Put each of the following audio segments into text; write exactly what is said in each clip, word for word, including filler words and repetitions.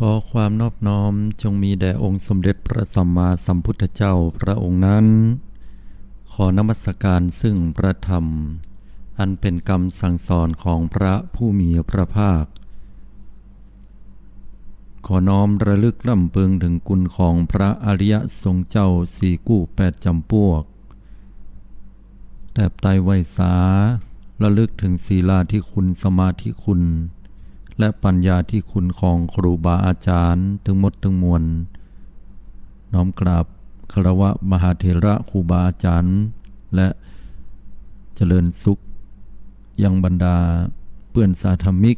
ขอความนอบน้อมจงมีแด่องค์สมเด็จพระสัมมาสัมพุทธเจ้าพระองค์นั้น ขอนมัสการซึ่งพระธรรม อันเป็นกำสั่งสอนของพระผู้มีพระภาค ขอน้อมระลึกร่ำเปิงถึงคุณของพระอริยสงฆ์เจ้าสี่กู้แปดจำพวก แตบไตร่ไหว้สา ระลึกถึงศีลาธิคุณ สมาธิคุณ และปัญญาธิคุณของครูบาอาจารย์ทั้งหมดทั้งมวล น้อมกราบคารวะมหาเถระครูบาอาจารย์ และเจริญสุขยังบรรดาเปื้อนสาธมิก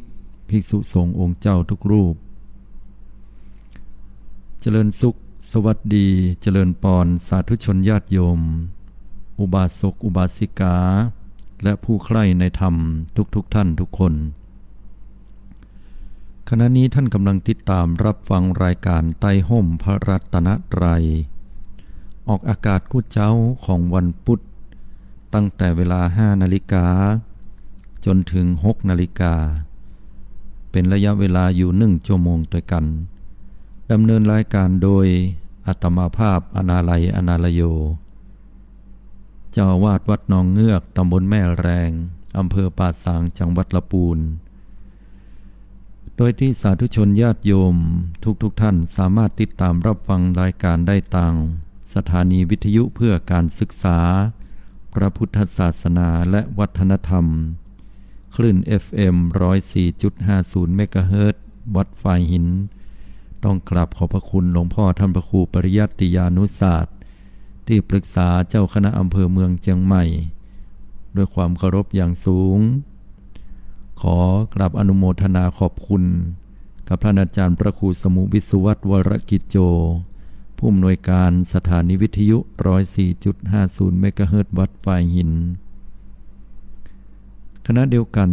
ภิกษุสงฆ์องค์เจ้าทุกรูป เจริญสุข สวัสดี เจริญปอน สาธุชนญาติโยม อุบาสกอุบาสิกา และผู้ใคร่ในธรรมทุกๆ ท่านทุกคน ขณะนี้ท่านกำลังติดตามรับฟังรายการใต้ฮ่มพระรัตนตรัย ออกอากาศกู้เจ๊าของวันพุธ ตั้งแต่เวลาห้านาฬิกา จนถึงหกนาฬิกา เป็นระยะเวลาอยู่หนึ่งชั่วโมงตวยกั๋น ดำเนินรายการโดยอาตมาภาพ อนาลัย อนาลโย เจ้าอาวาสวัดหนองเงือก ตำบลแม่แรง อำเภอป่าซาง จังหวัดละปูน โดยตี้สาธุชนญาติโยมทุกๆ ท่านสามารถติดตามรับฟังรายการได้ตางสถานีวิทยุเพื่อการศึกษาพระพุทธศาสนาและวัฒนธรรม คลื่น เอฟเอ็ม ร้อยสี่จุดห้าศูนย์ เมกะเฮิรตซ์ วัดฝายหิน ต้องกราบขอบพระคุณหลวงพ่อท่านพระครูปริยัติยานุศาสตร์ ตี้ปรึกษาเจ้าคณะอำเภอเมืองเจียงใหม่ ด้วยความเคารพอย่างสูง ขอกราบอนุโมทนาขอบคุณกับท่านอาจารย์พระครูสมุห์ วิศวัฒน์ วรกิจโจ ผู้อำนวยการสถานีวิทยุ ร้อยสี่จุดห้าศูนย์ เมกะเฮิรตซ์ วัดฝายหิน ขณะเดียวกั๋น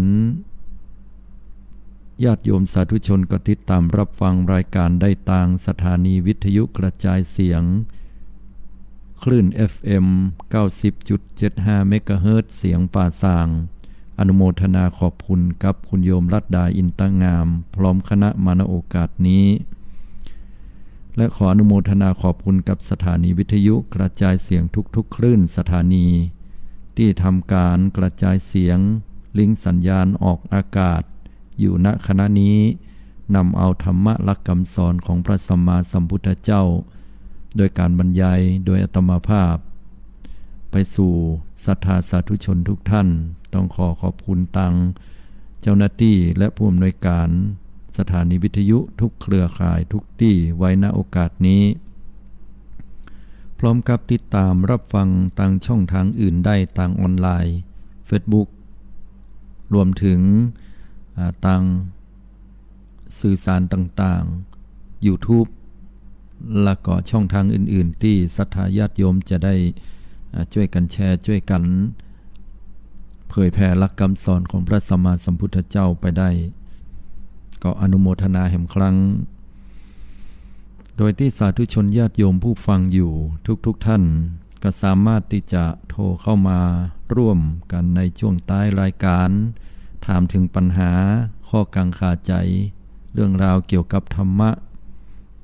ญาติโยมสาธุชนก็ติดตามรับฟังรายการได้ตางสถานีวิทยุกระจายเสียง คลื่น เอฟเอ็ม เก้าสิบจุดเจ็ดห้า เมกะเฮิรตซ์ เสียงป่าซาง อนุโมทนาขอบคุณกับคุณโยมรัตดา อินตงาม พร้อมคณะมา ณ โอกาสนี้ และขออนุโมทนาขอบคุณกับสถานีวิทยุกระจายเสียงทุกๆ คลื่นสถานี ตี้ทำก๋านกระจายเสียง ลิงก์สัญญาณออกอากาศอยู่ ณ ขณะนี้ นำเอาธรรมะหลักกำสอนของพระสัมมาสัมพุทธเจ้า โดยก๋านบรรยายโดยอาตมาภาพ ไปสู่ศรัทธาสาธุชนทุกท่าน ต้องขอขอบคุณตางเจ้าหน้าตี้และผู้อำนวยการสถานีวิทยุทุกเครือข่ายทุกตี้ไว้ ณ โอกาสนี้ พร้อมกับติดตามรับฟังตางช่องทางอื่นได้ตางออนไลน์ เฟซบุ๊ก รวมถึง อ่า ตาง สื่อสารต่างๆ ยูทูบ และก็ช่องทางอื่นๆ ตี้ศรัทธาญาติโยมจะได้ อ่า จ้วยกั๋นแชร์ จ้วยกั๋นเผยแผ่หลักกำสอนของพระสัมมาสัมพุทธเจ้าไปได้ ก็อนุโมทนาแหมครั้ง โดยตี้สาธุชนญาติโยมผู้ฟังอยู่ทุกๆ ท่าน ก็สามารถตี้จะโทรเข้ามาร่วมกั๋นในช่วงท้ายรายการ ถามเถิงปัญหา ข้อกังขาใจ๋ เรื่องราวเกี่ยวกับธรรมะ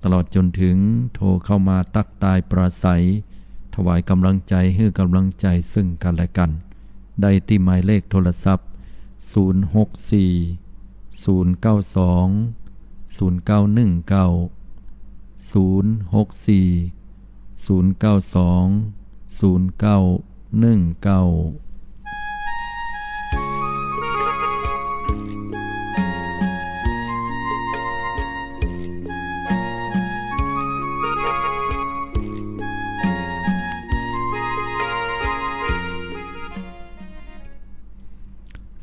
ตลอดจ๋นเถิงโทรเข้ามาตั๊กตายปราศรัย ถวายก๋ำลังใจ๋ หื้อก๋ำลังใจ๋ซึ่งกั๋นและกั๋น ได้ตี้หมายเลขโทรศัพท์ ศูนย์ หก สี่ ศูนย์ เก้า สอง ศูนย์ เก้า หนึ่ง เก้า ศูนย์ หก สี่ ศูนย์ เก้า สอง ศูนย์ เก้า หนึ่ง เก้า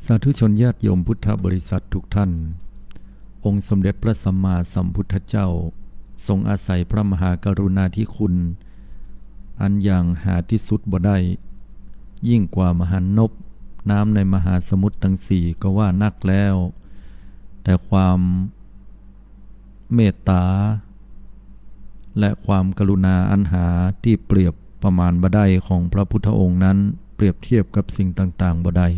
สาธุชนญาติโยมพุทธบริษัททุกท่าน องค์สมเด็จพระสัมมาสัมพุทธเจ้า ทรงอาศัยพระมหากรุณาธิคุณ อันอย่างหาที่สุดบ่ได้ ยิ่งกว่ามหันนบ น้ำในมหาสมุทรตังสี่ก็ว่านักแล้ว แต่ความเมตต๋า และความกรุณาอันหาที่เปรียบประมาณบ่ได้ของพระพุทธองค์นั้น เปรียบเทียบกับสิ่งต่างๆ บ่ได้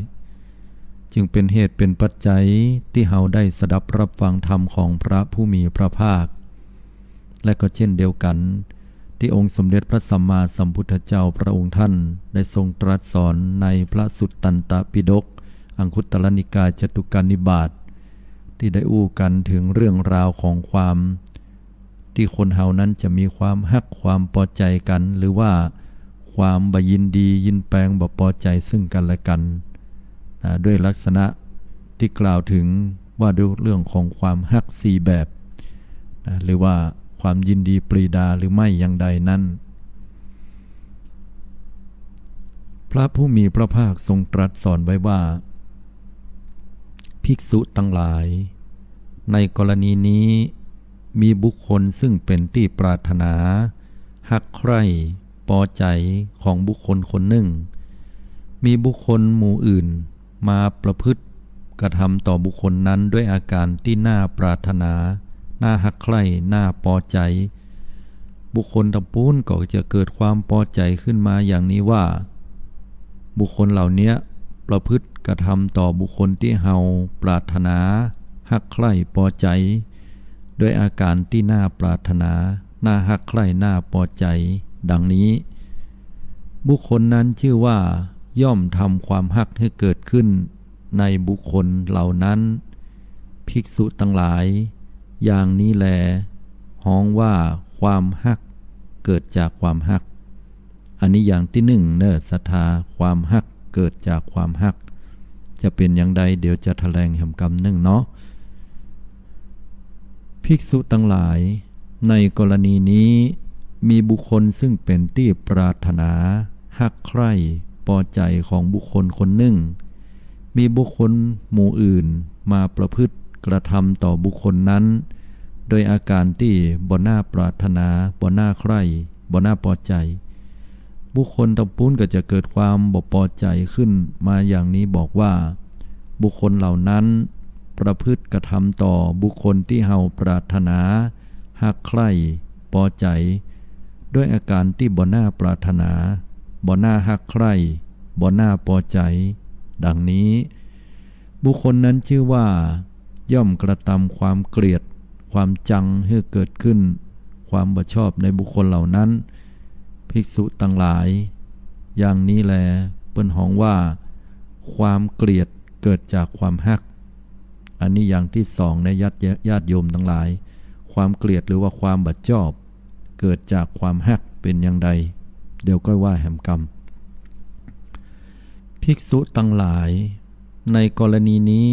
จึงเป๋นเหตุเป๋นปัจจัยตี้เฮาได้สดับรับฟังธรรมของพระผู้มีพระภาค และก็เช่นเดียวกัน ตี้องค์สมเด็จพระสัมมาสัมพุทธเจ้าพระองค์ท่านได้ทรงตรัสสอนในพระสุตตันตปิฎก อังคุตตรนิกายจตุกานิบาต ตี้ได้อู้กั๋นเถิงเรื่องราวของความ ตี้คนเฮานั้นจะมีความฮักความปอใจ๋กั๋น หรือว่าความบ่ยินดียินแปงบ่ปอใจ๋ซึ่งกั๋นและกั๋น นะ ด้วยลักษณะตี้กล่าวเถิงว่าด้วยเรื่องของความฮักสี่แบบ นะ หรือว่าความยินดีปรีดาหรือไม่อย่างใดนั้น พระผู้มีพระภาคทรงตรัสสอนไว้ว่า ภิกษุตังหลาย ในกรณีนี้ มีบุคคลซึ่งเป๋นตี้ปรารถนา ฮักใคร่ ปอใจ๋ของบุคคลคนนึ่ง มีบุคคลหมู่อื่นมาประพฤติกระทำต่อบุคคลนั้นด้วยอาก๋ารตี้น่าปรารถนา น่าฮักใคร่ น่าปอใจ๋ บุคคลตังปู๊นก็จะเกิดความปอใจ๋ขึ้นมาอย่างนี้ว่า บุคคลเหล่าเนี้ยประพฤติกระทำต่อบุคคลตี้เฮาปรารถนา ฮักใคร่ ปอใจ๋ ด้วยอาก๋ารตี้น่าปรารถนา น่าฮักใคร่ น่าปอใจ๋ ดังนี้ บุคคลนั้นชื่อว่าย่อมทำความฮักหื้อเกิดขึ้นในบุคคลเหล่านั้น ภิกษุตังหลาย อย่างนี้แล ฮ้องว่าความฮักเกิดจากความฮัก อันนี้อย่างตี้นึ่งเน่อ ศรัทธา ความฮักเกิดจากความฮัก จะเป๋นอย่างใด เดี๋ยวจะแถลงแหมกำนึ่งเนาะ ภิกษุตังหลาย ในกรณีนี้ มีบุคคลซึ่งเป๋นตี้ปรารถนา ฮักใคร่ ปอใจ๋ของบุคคลคนนึ่ง มีบุคคลหมู่อื่นมาประพฤติกระทำต่อบุคคลนั้น โดยอาก๋ารตี้บ่น่าปรารถนา บ่น่าใคร่ บ่น่าปอใจ๋ บุคคลตังปู๊นก็จะเกิดความบ่ปอใจ๋ขึ้นมาอย่างนี้บอกว่า บุคคลเหล่านั้นประพฤติกระทำต่อบุคคลตี้เฮาปรารถนา ฮักใคร่ ปอใจ๋ ด้วยอาก๋ารตี้บ่น่าปรารถนา บ่น่าฮักใคร่ บ่น่าปอใจ๋ ดังนี้ บุคคลนั้นชื่อว่าย่อมกระทำความเกลียด ความจังหื้อเกิดขึ้น ความบ่ชอบในบุคคลเหล่านั้น ภิกษุตังหลาย อย่างนี้แล เปิ้นฮ้องว่าความเกลียดเกิดจากความฮัก อันนี้อย่างตี้สองนะ ญาติ ญาติโยมตังหลาย ความเกลียดหรือว่าความบ่ชอบ เกิดจากความฮักเป๋นอย่างใด เดี๋ยวก้อยว่าแหมกำ ภิกษุตังหลาย ในกรณีนี้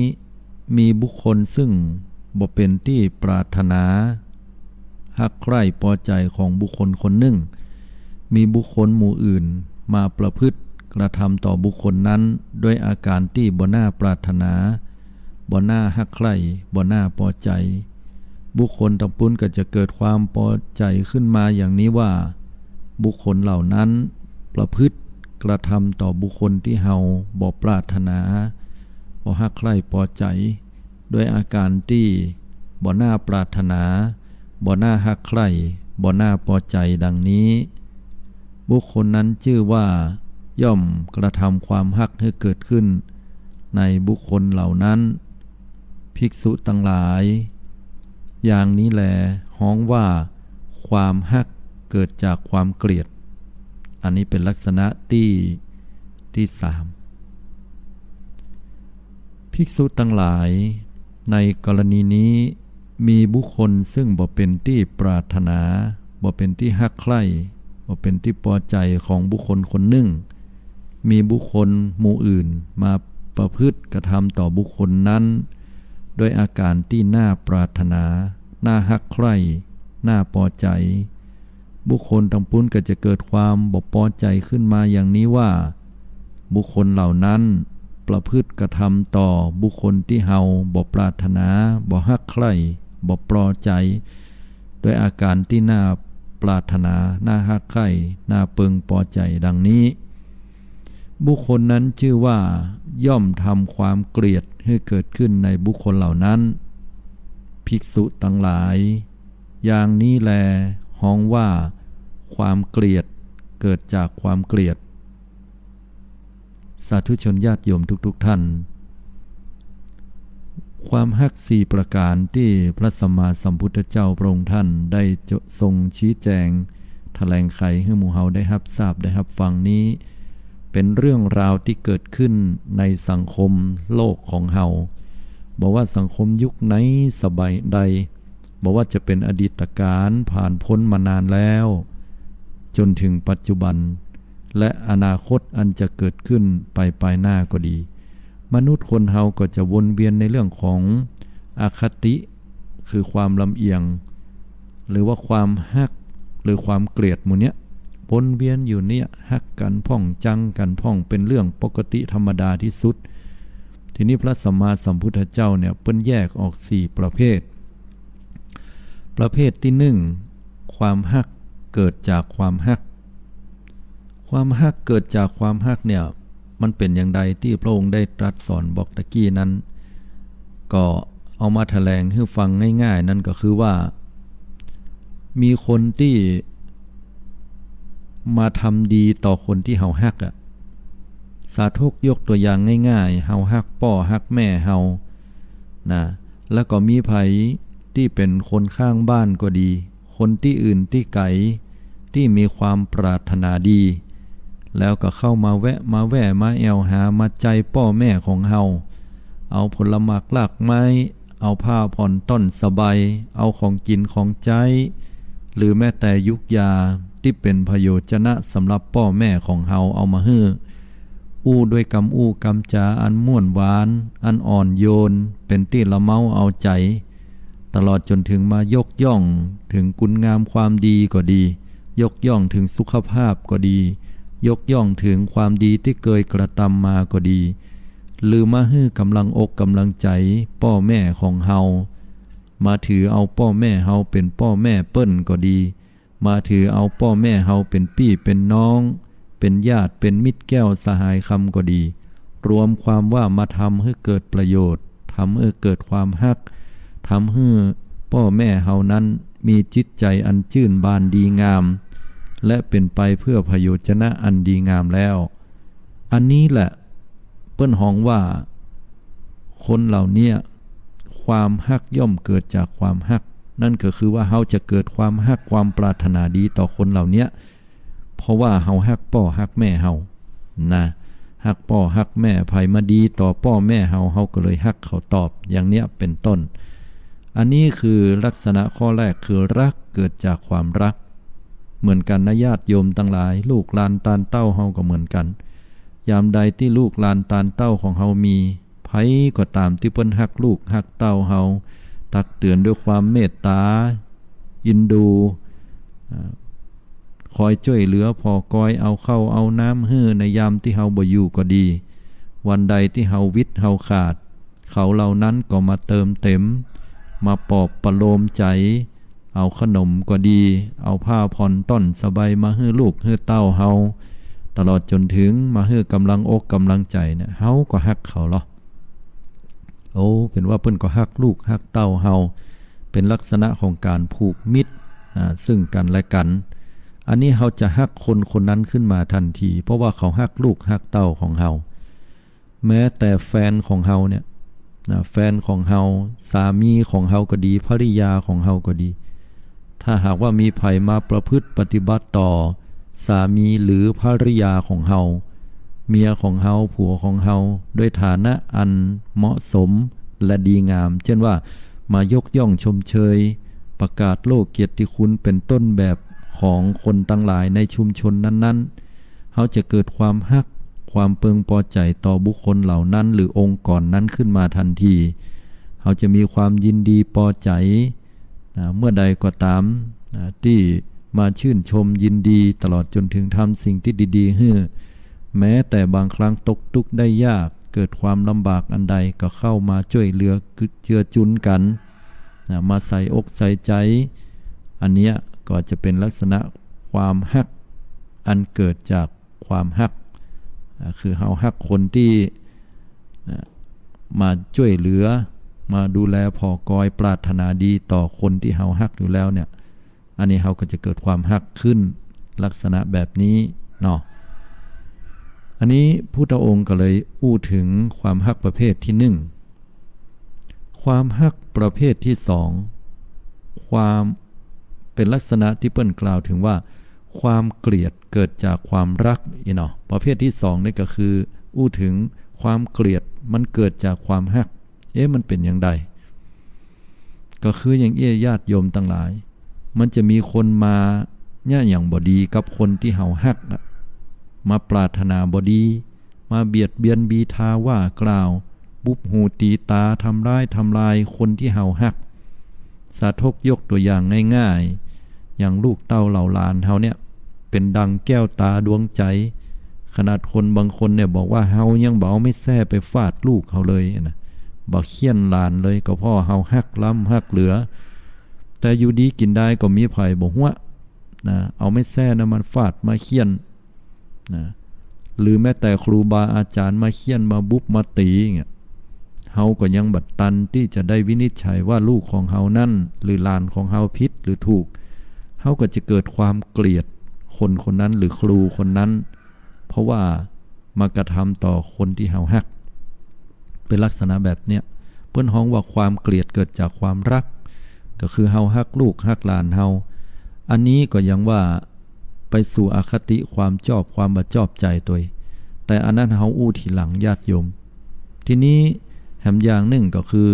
มีบุคคลซึ่งบ่เป๋นตี้ปรารถนา ฮักใคร่ปอใจ๋ของบุคคลคนนึ่ง มีบุคคลหมู่อื่นมาประพฤติกระทำต่อบุคคลนั้น ด้วยอาก๋ารตี้บ่น่าปรารถนา บ่น่าฮักใคร่ บ่น่าปอใจ๋ บุคคลตังปู๊นก็จะเกิดความปอใจ๋ขึ้นมาอย่างนี้ว่า บุคคลเหล่านั้นประพฤติกระทำต่อบุคคลตี้เฮาบ่ปรารถนา บ่ฮักใคร่ปอใจ๋ ด้วยอาก๋ารตี้บ่น่าปรารถนา บ่น่าฮักใคร่ บ่น่าปอใจ๋ดังนี้ บุคคลนั้นชื่อว่าย่อมกระทำความฮักหื้อเกิดขึ้นในบุคคลเหล่านั้น ภิกษุตังหลาย อย่างนี้แล ฮ้องว่าความฮักเกิดจากความเกลียด อันนี้เป๋นลักษณะตี้ ตี้สาม ภิกษุตังหลาย ในกรณีนี้ มีบุคคลซึ่งบ่เป๋นตี้ปรารถนา บ่เป๋นตี้ฮักใคร่ บ่เป๋นตี้ปอใจ๋ของบุคคลคนนึ่ง มีบุคคลหมู่อื่นมาประพฤติกระทำต่อบุคคลนั้น ด้วยอาก๋ารตี้น่าปรารถนา น่าฮักใคร่ น่าปอใจ๋ บุคคลตังปู๊นก็จะเกิดความบ่ปอใจ๋ขึ้นมาอย่างนี้ว่า บุคคลเหล่านั้นประพฤติกระทำต่อบุคคลตี้เฮาบ่ปรารถนา บ่ฮักใคร่ บ่ปอใจ๋ ด้วยอาก๋ารตี้น่าปรารถนา น่าฮักใคร่ น่าเปิงปอใจ๋ดังนี้ บุคคลนั้นชื่อว่าย่อมทำความเกลียดหื้อเกิดขึ้นในบุคคลเหล่านั้น ภิกษุตังหลาย อย่างนี้แล ฮ้องว่าความเกลียดเกิดจากความเกลียด สาธุชนญาติโยมทุกๆ ท่าน ค ความฮักสี่ประก๋านตี้พระสัมมาสัมพุทธเจ้าพระองค์ท่านได้ทรงชี้แจงแถลงไขหื้อหมู่เฮาได้ฮับทราบได้ฮับฟังนี้ เป๋นเรื่องราวตี้เกิดขึ้นในสังคมโลกของเฮา บ่ว่าสังคมยุคไหนสมัยใด บ่ว่าจะเป๋นอดีตกาลผ่านป๊นมานานแล้ว จ๋นเถิงปัจจุบัน และอนาคตอันจะเกิดขึ้นไปปายหน้าก็ดี มนุษย์คนเฮาก็จะวนเวียนในเรื่องของอคติ คือความลำเอียง หรือว่าความฮัก หรือความเกลียดหมู่เนี้ย วนเวียนอยู่เนี่ย ฮักกั๋นพ่อง จังกั๋นพ่อง เป๋นเรื่องปกติธรรมดาตี้สุด ทีนี้พระสัมมาสัมพุทธเจ้าเนี่ย เปิ้นแยกออกสี่ประเภท ประเภทตี้นึ่ง ความฮักเกิดจากความฮัก ความฮักเกิดจากความฮักเนี่ย มันเป๋นอย่างใดตี้พระองค์ได้ตรัสสอนบอกตะกี้นั้น ก็เอามาแถลงหื้อฟังง่ายๆ นั้นก็คือว่า มีคนตี้มาทำดีต่อคนตี้เฮาฮักอะ สาธกยกตัวอย่างง่ายๆ เฮาฮักป้อฮักแม่เฮา นะ แล้วก็มีใผตี้เป๋นคนข้างบ้านก็ดี คนตี้อื่นตี้ไก๋ ตี้มีความปรารถนาดี แล้วก็เข้ามาแวะมาแว่มาแอ่วหามาใจ๋ป้อแม่ของเฮา เอาผลหมากรากไม้ เอาผ้าผ่อนต้อนสบาย เอาของกิ๋นของใจ๊ หรือแม้แต่ยุกยาตี้เป๋นประโยชนะสำหรับป้อแม่ของเฮาเอามาหื้อ อู้ด้วยกำอู้กำจ๋าอันม่วนหวาน อันอ่อนโยน เป๋นตี้ละเมาเอาใจ๋ ตลอดจ๋นเถิงมายกย่องเถิงคุณงามความดีก็ดี ยกย่องเถิงสุขภาพก็ดี ยกย่องเถิงความดีตี้เกยกระตำมาก็ดี หรือมาหื้อกำลังอกกำลังใจ๋ป้อแม่ของเฮา มาถือเอาป้อแม่เฮาเป๋นป้อแม่เปิ้นก็ดี มาถือเอาป้อแม่เฮาเป๋นปี้เป๋นน้อง เป๋นญาติ เป๋นมิตรแก้วสหายคำก็ดี รวมความว่ามาทำหื้อเกิดประโยชน์ ทำหื้อเกิดความฮัก ทำหื้อป้อแม่เฮานั้นมีจิตใจ๋อันจื้นบานดีงาม และเป๋นไปเพื่อประโยชนะอันดีงามแล้ว อันนี้แหละเปิ้นฮ้องว่า คนเหล่าเนี้ย ความฮักย่อมเกิดจากความฮัก นั่นก็คือว่าเฮาจะเกิดความฮักความปรารถนาดีต่อคนเหล่าเนี้ย เพราะว่าเฮาฮักป้อฮักแม่เฮา นะ ฮักป้อฮักแม่ ใผมาดีต่อป้อแม่เฮา เฮาก็เลยฮักเขาตอบ อย่างเนี้ยเป๋นต้น อันนี้คือลักษณะข้อแรก คือรักเกิดจากความรัก เหมือนกั๋นนะญาติโยมตังหลาย ลูกหลานตานเต้าเฮาก็เหมือนกั๋น ยามใดตี้ลูกหลานตานเต้าของเฮามี ใผก็ต๋ามตี้เปิ้นฮักลูกฮักเต้าเฮา ตักเตือนด้วยความเมตต๋า เอ็นดู อ่า คอยจ้วยเหลือผ่อกอย เอาข้าวเอาน้ำหื้อในยามตี้เฮาบ่อยู่ก็ดี วันใดตี้เฮาวิตเฮาขาด เขาเหล่านั้นก็มาเติมเต็ม มาปลอบประโลมใจ๋ เอาขนมก็ดี เอาผ้าผ่อนต้อนสบายมาหื้อลูกหื้อเต้าเฮา ตลอดจ๋นเถิงมาหื้อกำลังอกกำลังใจ๋เนี่ย เฮาก็ฮักเขาลอ โอ้ เป๋นว่าเปิ้นก็ฮักลูกฮักเต้าเฮา เป๋นลักษณะของก๋านผูกมิตร อ่า ซึ่งกั๋นและกั๋น อันนี้เฮาจะฮักคนคนนั้นขึ้นมาทันที เพราะว่าเขาฮักลูกฮักเต้าของเฮา แม้แต่แฟนของเฮาเนี่ย นะ แฟนของเฮา สามีของเฮาก็ดี ภริยาของเฮาก็ดี ถ้าหากว่ามีใผมาประพฤติปฏิบัติต่อสามีหรือภริยาของเฮา เมียของเฮา ผัวของเฮา ด้วยฐานะอันเหมาะสมและดีงาม เจ้นว่ามายกย่องชมเชย ประกาศโลกเกียรติคุณเป๋นต้นแบบของคนตังหลายในชุมชนนั้นๆ เฮาจะเกิดความฮัก ความเปิงปอใจ๋ต่อบุคคลเหล่านั้นหรือองค์กรนั้นขึ้นมาทันที เฮาจะมีความยินดีปอใจ๋ นะ เมื่อใดก็ต๋าม นะ ตี้มาชื่นชมยินดี ตลอดจ๋นเถิงทำสิ่งตี้ดีๆ หื้อ แม้แต่บางครั้งตกตุ๊กข์ได้ยาก เกิดความลำบากอันใด ก็เข้ามาจ้วยเหลือเกื้อจุนกั๋น นะ มาใส่อกใส่ใจ๋ อันเนี้ยก็จะเป๋นลักษณะความฮัก อันเกิดจากความฮัก อ่า คือเฮาฮักคนตี้ อ่า มาจ้วยเหลือ มาดูแลผ่อกอย ปรารถนาดีต่อคนตี้เฮาฮักอยู่แล้วเนี่ย อันนี้เฮาก็จะเกิดความฮักขึ้นลักษณะแบบนี้เนาะ อันนี้พุทธองค์ก็เลยอู้เถิงความฮักประเภทตี้นึ่ง ความฮักประเภทตี้สอง ความ เป๋นลักษณะตี้เปิ้นกล่าวเถิงว่า ความเกลียดเกิดจากความฮัก อี้เนาะ ประเภทตี้สองนี่ก็คือ อู้เถิงความเกลียดมันเกิดจากความฮัก เอ๊ะ มันเป๋นอย่างใด ก็คืออย่างอี้ ญาติโยมตังหลาย มันจะมีคนมาเยียะอย่างบ่ดีกับคนตี้เฮาฮักอะ มาปรารถนาบ่ดี มาเบียดเบียนบีทาว่ากล่าว บุบหูตีต๋า ทำร้ายทำลายคนตี้เฮาฮัก สาธกยกตั๋วอย่างง่ายๆ อย่างลูกเต้าเหล่าหลานเฮาเนี่ย เป๋นดังแก้วต๋าดวงใจ๋ ขนาดคนบางคนเนี่ยบอกว่า เฮายังบ่เอาไม้แส้ไปฟาดลูกเฮาเลยนะ บ่เฆี่ยนหลานเลย ก็เพราะเฮาฮักล้ำฮักเหลือ แต่อยู่ดีกิ๋นดายก็มีใผบ่ฮู้นะ เอาไม้แส้นะมาฟาดมาเฆี่ยน นะ หรือแม้แต่ครูบาอาจ๋ารย์มาเฆี่ยนมาบุบมาตี๋เงี้ย เฮาก็ยังบ่ตันตี้จะได้วินิจฉัยว่าลูกของเฮานั้น หรือหลานของเฮาผิดหรือถูก เฮาก็จะเกิดความเกลียดคนคนนั้นหรือครูคนนั้น เพราะว่ามากระทำต่อคนตี้เฮาฮัก เป๋นลักษณะแบบเนี้ย เปิ้นฮ้องว่าความเกลียดเกิดจากความฮัก ก็คือเฮาฮักลูกฮักหลานเฮา อันนี้ก็ยังว่าไปสู่อคติความจอบความบ่จอบใจ๋ตวย แต่อันนั้นเฮาอู้ทีหลังญาติโยม ทีนี้แหมอย่างนึ่งก็คือ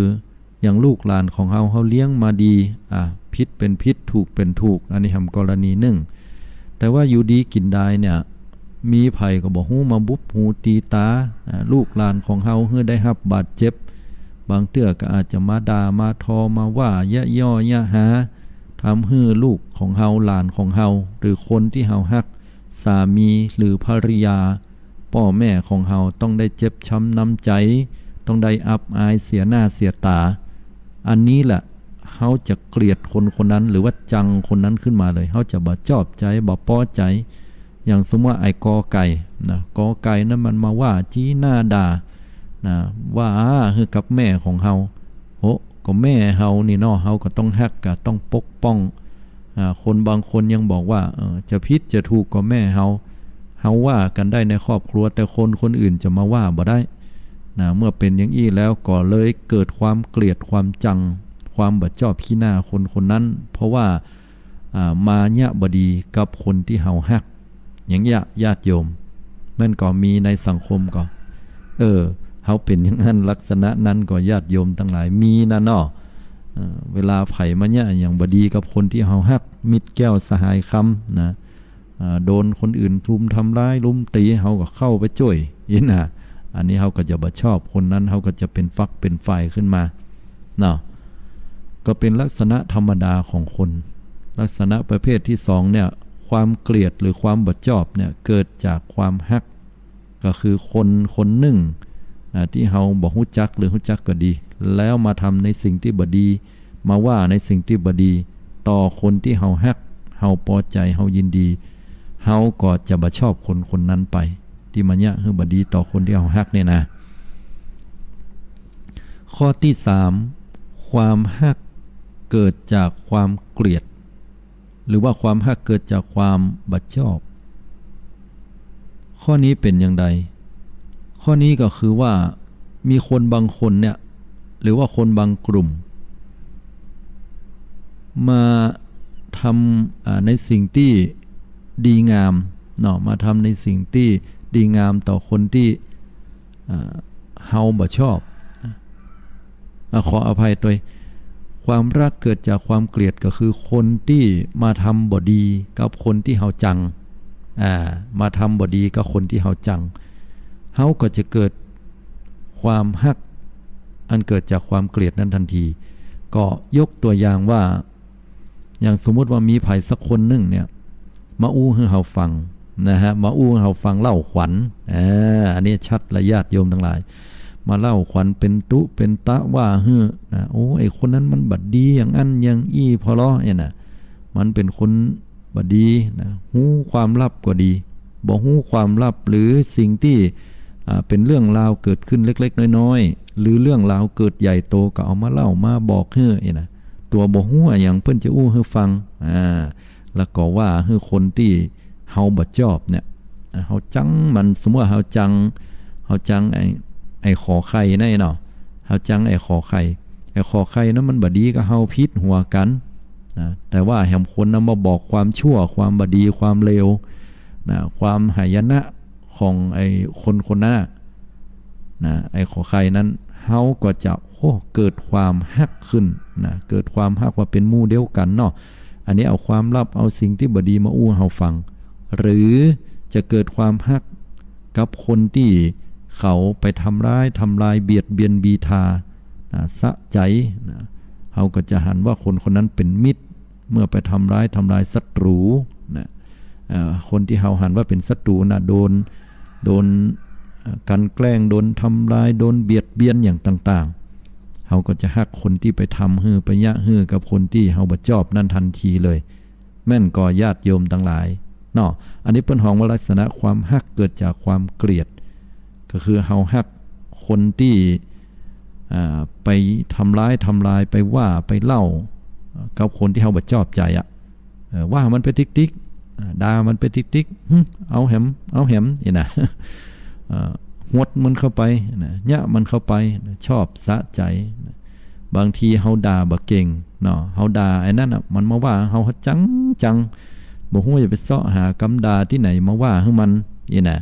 อย่างลูกหลานของเฮา เฮาเลี้ยงมาดี อ่า ผิดเป๋นผิด ถูกเป๋นถูก อันนี้แหมกรณีนึ่ง แต่ว่าอยู่ดีกิ๋นดายเนี่ย มีใผก็บ่ฮู้มาบุบหูตีต๋า อ่า ลูกหลานของเฮาหื้อได้ฮับบาดเจ็บ บางเตื้อก็อาจจะมาด่ามาทอมาว่าเยียะเยียะเยียะหา ทำหื้อลูกของเฮา หลานของเฮา หรือคนตี้เฮาฮัก สามีหรือภริยา ป้อแม่ของเฮาต้องได้เจ็บช้ำน้ำใจ๋ ต้องได้อับอายเสียหน้าเสียต๋า อันนี้แหละ เฮาจะเกลียดคนคนนั้น หรือว่าจังคนนั้นขึ้นมาเลย เฮาจะบ่จอบใจ๋ บ่ปอใจ๋ อย่างสมมุติว่าไอ้กอไก่นะ กอไก่นั้นมันมาว่าจี้หน้าด่านะ ว่าหื้อกับแม่ของเฮา โห ก็แม่เฮานี่เนาะ เฮาก็ต้องฮักกะ ต้องปกป้อง อ่า คนบางคนยังบอกว่า เออ จะผิดจะถูกก็แม่เฮา เฮาว่ากั๋นได้ในครอบครัว แต่คนคนอื่นจะมาว่าบ่ได้นะ เมื่อเป๋นอย่างอี้แล้วก็เลยเกิดความเกลียดความจัง ความบ่จอบขี้หน้าคนคนนั้น เพราะว่า อ่า มาเยียะบ่ดีกับคนตี้เฮาฮัก อย่างเยียะญาติโยม มันก็มีในสังคมก็ เออ เฮาเป๋นอย่างนั้น ลักษณะนั้นก็ญาติโยมตังหลาย มีนะเนาะ เออ เวลาใผมาเยียะอย่างบ่ดีกับคนตี้เฮาฮัก มิตรแก้วสหายคำนะ อ่า โดนคนอื่นรุมทำร้ายรุมตี๋ เฮาก็เข้าไปจ้วย อี้นะ อันนี้เฮาก็จะบ่ชอบคนนั้น เฮาก็จะเป๋นฝักเป๋นฝ่ายขึ้นมา เนาะ ก็เป๋นลักษณะธรรมดาของคน ลักษณะประเภทตี้สองเนี่ย ความเกลียดหรือความบ่จอบเนี่ย เกิดจากความฮัก ก็คือคนคนนึ่ง อ่า ตี้เฮาบ่ฮู้จักหรือฮู้จักก็ดี แล้วมาทำในสิ่งตี้บ่ดี มาว่าในสิ่งตี้บ่ดี ต่อคนตี้เฮาฮัก เฮาปอใจ๋ เฮายินดี เฮาก็จะบ่ชอบคนคนนั้นไป ตี้มาเยียะหื้อบ่ดีต่อคนตี้เฮาฮักเนี่ยนะ ข้อตี้สาม ความฮักเกิดจากความเกลียด หรือว่าความฮักเกิดจากความบ่จอบ ข้อนี้เป๋นอย่างใด ข้อนี้ก็คือว่ามีคนบางคนเนี่ย หรือว่าคนบางกลุ่ม มาทำ อ่า ในสิ่งตี้ดีงามเนาะ มาทำในสิ่งตี้ดีงามต่อคนตี้ อ่า เฮาบ่ชอบ อ่า ขออภัยตวย ความฮักเกิดจากความเกลียด ก็คือคนตี้มาทำบ่ดีกับคนตี้เฮาจัง อ่า มาทำบ่ดีกับคนตี้เฮาจัง เฮาก็จะเกิดความฮักอันเกิดจากความเกลียดนั้นทันที ก็ยกตั๋วอย่างว่า อย่างสมมุติว่ามีใผสักคนนึ่งเนี่ย มาอู้หื้อเฮาฟังนะฮะ มาอู้หื้อเฮาฟังเล่าขวัญ อ่า อันนี้ชัดละญาติโยมตังหลาย มาเล่าขวัญเป๋นตุ๊เป๋นตะว่าหื้อนะ โอ้ ไอ้คนนั้นมันบ่ดีอย่างอั้นอย่างอี้ ผ่อลอเนี่ยนะ มันเป๋นคนบ่ดีนะ ฮู้ความลับก็ดี บ่ฮู้ความลับหรือสิ่งตี้ อ่า เป๋นเรื่องราวเกิดขึ้นเล็กๆ น้อยๆ หรือเรื่องราวเกิดใหญ่โตก็เอามาเล่ามาบอกหื้อเนี่ยนะ ตั๋วบ่ฮู้อะหยังเปิ้นจะอู้หื้อฟัง อ่า แล้วก็ว่าหื้อคนตี้เฮาบ่จอบเนี่ย อ่า เฮาจังมัน สมมุติว่าเฮาจัง เฮาจังไอ้ ไอ้ขอไข่นั่นเนาะ เฮาจังไอ้ขอไข่ ไอ้ข้อใค่นั้นมันบ่ดีกับเฮาผิดหัวกั๋นนะ แต่ว่าแหมคนนำมาบอกความชั่ว ความบ่ดี ความเลวนะ ความหายนะของไอ้คนคนนั้นน่ะนะ ไอ้ข้อใค่นั้น เฮาก็จะ โอ้ เกิดความฮักขึ้นนะ เกิดความฮักว่าเป๋นหมู่เดียวกั๋นเนาะ อันนี้เอาความลับ เอาสิ่งตี้บ่ดีมาอู้เฮาฟัง หรือจะเกิดความฮักกับคนตี้เขาไปทำร้าย ทำลาย เบียดเบียน บีทา นะ สะใจ๋นะ เฮาก็จะหันว่าคนคนนั้นเป๋นมิตร เมื่อไปทำร้าย ทำลายศัตรู๋นะ เอ่อ คนตี้เฮาหันว่าเป๋นศัตรู๋น่ะ โดน โดน เอ่อ กลั่นแกล้ง โดนทำลาย โดนเบียดเบียนอย่างต่างๆ เฮาก็จะฮักคนตี้ไปทำหื้อ ไปเยียะหื้อกับคนตี้เฮาบ่จอบนั้นทันทีเลย แม่นก่อญาติโยมตังหลายเนาะ อันนี้เปิ้นฮ้องว่าลักษณะความฮักเกิดจากความเกลียด ก็คือเฮาฮักคนตี้ อ่า ไปทำร้าย ทำลาย ไปว่า ไปเล่า กับคนตี้เฮาบ่จอบใจ๋อะ เออ ว่ามันไปติ๊กๆ อ่า ด่ามันไปติ๊กๆ หึ เอาแหม เอาแหม นี่นะ เอ่อ หวดมันเข้าไปนะ เยียะมันเข้าไปนะ ชอบสะใจ๋นะ บางทีเฮาด่าบ่เก่งเนาะ เฮาด่าไอ้นั้นน่ะ มันมาว่าเฮา เฮาจังจัง บ่ฮู้จะไปเซาะหากำด่าตี้ไหนมาว่าหื้อมัน นี่นะ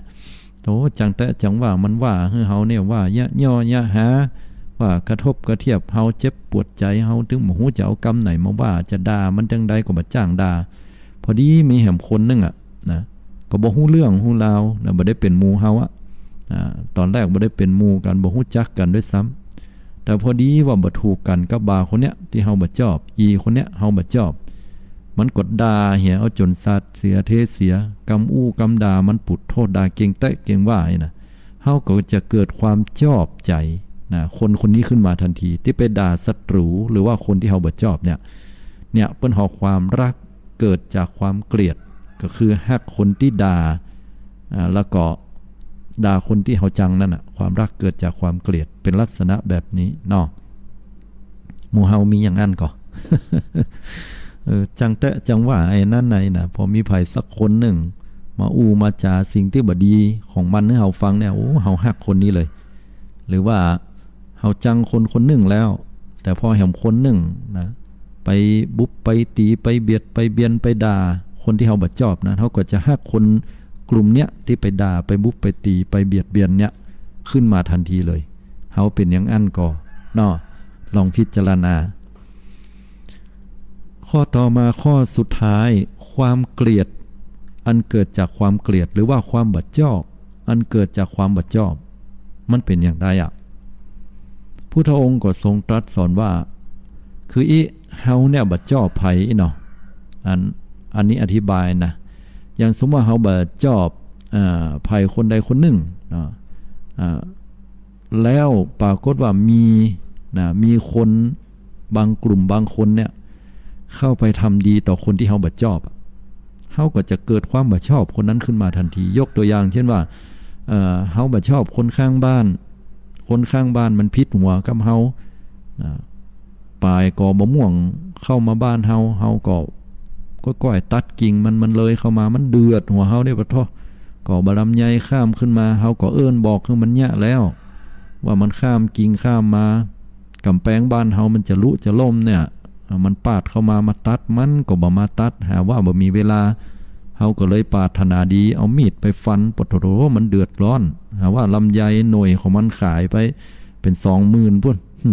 โธ่ จังแต๊จังว่า มันว่าหื้อเฮาเนี่ย ว่าเยียะเยียะเยียะหา ว่ากระทบกระเทียบเฮา เจ็บปวดใจ๋เฮา ตึงบ่ฮู้จะเอากำไหนมาว่า จะด่ามันจังใดก็บ่จ้างด่า พอดีมีแหมคนนึ่งอะนะ ก็บ่ฮู้เรื่องฮู้ราวนะ บ่ได้เป๋นหมู่เฮาอะ อ่า ต๋อนแรกบ่ได้เป๋นหมู่กั๋น บ่ฮู้จักกั๋นด้วยซ้ำ แต่พอดีว่าบ่ถูกกั๋นกับบ่าวคนเนี้ยตี้เฮาบ่จอบ อี่คนเนี้ยเฮาบ่จอบ มันก็ด่าเหียเอาจ๋นสาดเสียเทเสีย กำอู้กำด่ามันปุดโธ่ ด่าเก่งแต๊เก่งว่านี่นะ เฮาก็จะเกิดความจอบใจ๋นะ คนคนนี้ขึ้นมาทันที ตี้ไปด่าศัตรู๋ หรือว่าคนตี้เฮาบ่จอบเนี่ย เนี่ย เปิ้นฮ้องความฮักเกิดจากความเกลียด ก็คือฮักคนตี้ด่า อ่า แล้วก็ด่าคนตี้เฮาจังนั่นน่ะ ความฮักเกิดจากความเกลียด เป๋นลักษณะแบบนี้เนาะ หมู่เฮามีอย่างอั้นก่อ เออ จังแต๊จังว่าไอ้นั้นไหนนะ พอมีใผสักคนนึ่งมาอู้มาจ๋าสิ่งตี้บ่ดีของมันหื้อเฮาฟังเนี่ย โอ้ เฮาฮักคนนี้เลย หรือว่าเฮาจังคนคนนึ่งแล้ว แต่พอแหมคนนึ่งนะ ไปบุบไปตี๋ ไปเบียดไปเบียน ไปด่าคนตี้เฮาบ่จอบนะ เฮาก็จะฮักคนกลุ่มเนี้ยตี้ไปด่า ไปบุบไปตี๋ ไปเบียดเบียนเนี่ย ขึ้นมาทันทีเลย เฮาเป๋นอย่างอั้นก่อเนาะ ลองพิจารณา ข้อต่อมา ข้อสุดท้าย ความเกลียดอันเกิดจากความเกลียด หรือว่าความบ่จอบอันเกิดจากความบ่จอบ มันเป๋นอย่างใดอะ พุทธองค์ก็ทรงตรัสสอนว่า คืออี้ เฮาเนี่ยบ่จอบใผอี้เนาะ อัน อันนี้อธิบายนะ อย่างสมมุติว่าเฮาบ่จอบ อ่า ใผคนใดคนนึ่งเนาะ อ่า แล้วปรากฏว่ามี นะ มีคนบางกลุ่มบางคนเนี่ย เข้าไปทำดีต่อคนตี้เฮาบ่จอบอะ เฮาก็จะเกิดความบ่จอบคนนั้นขึ้นมาทันที ยกตัวอย่างเช่นว่า เอ่อ เฮาบ่จอบคนข้างบ้าน คนข้างบ้านมันผิดหัวกับเฮา นะ ป่ายก่อบ่ม่วงเข้ามาบ้านเฮา เฮาก็ ก็ก้อยตัดกิ่งมัน มันเลยเข้ามา มันเดือดหัวเฮาเนี่ยปะโธ่ ก่อบ่าลำไยข้ามขึ้นมา เฮาก็เอิ้นบอกหื้อมันเยียะแล้ว ว่ามันข้ามกิ่งข้ามมา ก๋ำแปงบ้านเฮามันจะลุจะล้มเนี่ย อ่า มันปาดเข้ามา มาตัด มันก็บ่มาตัด หาว่าบ่มีเวลา เฮาก็เลยปรารถนาดี เอามีดไปฟัน ปะโธ่ มันเดือดร้อน หาว่าลำไยหน่วยของมันขายไปเป๋นสองหมื่นปู้น หึ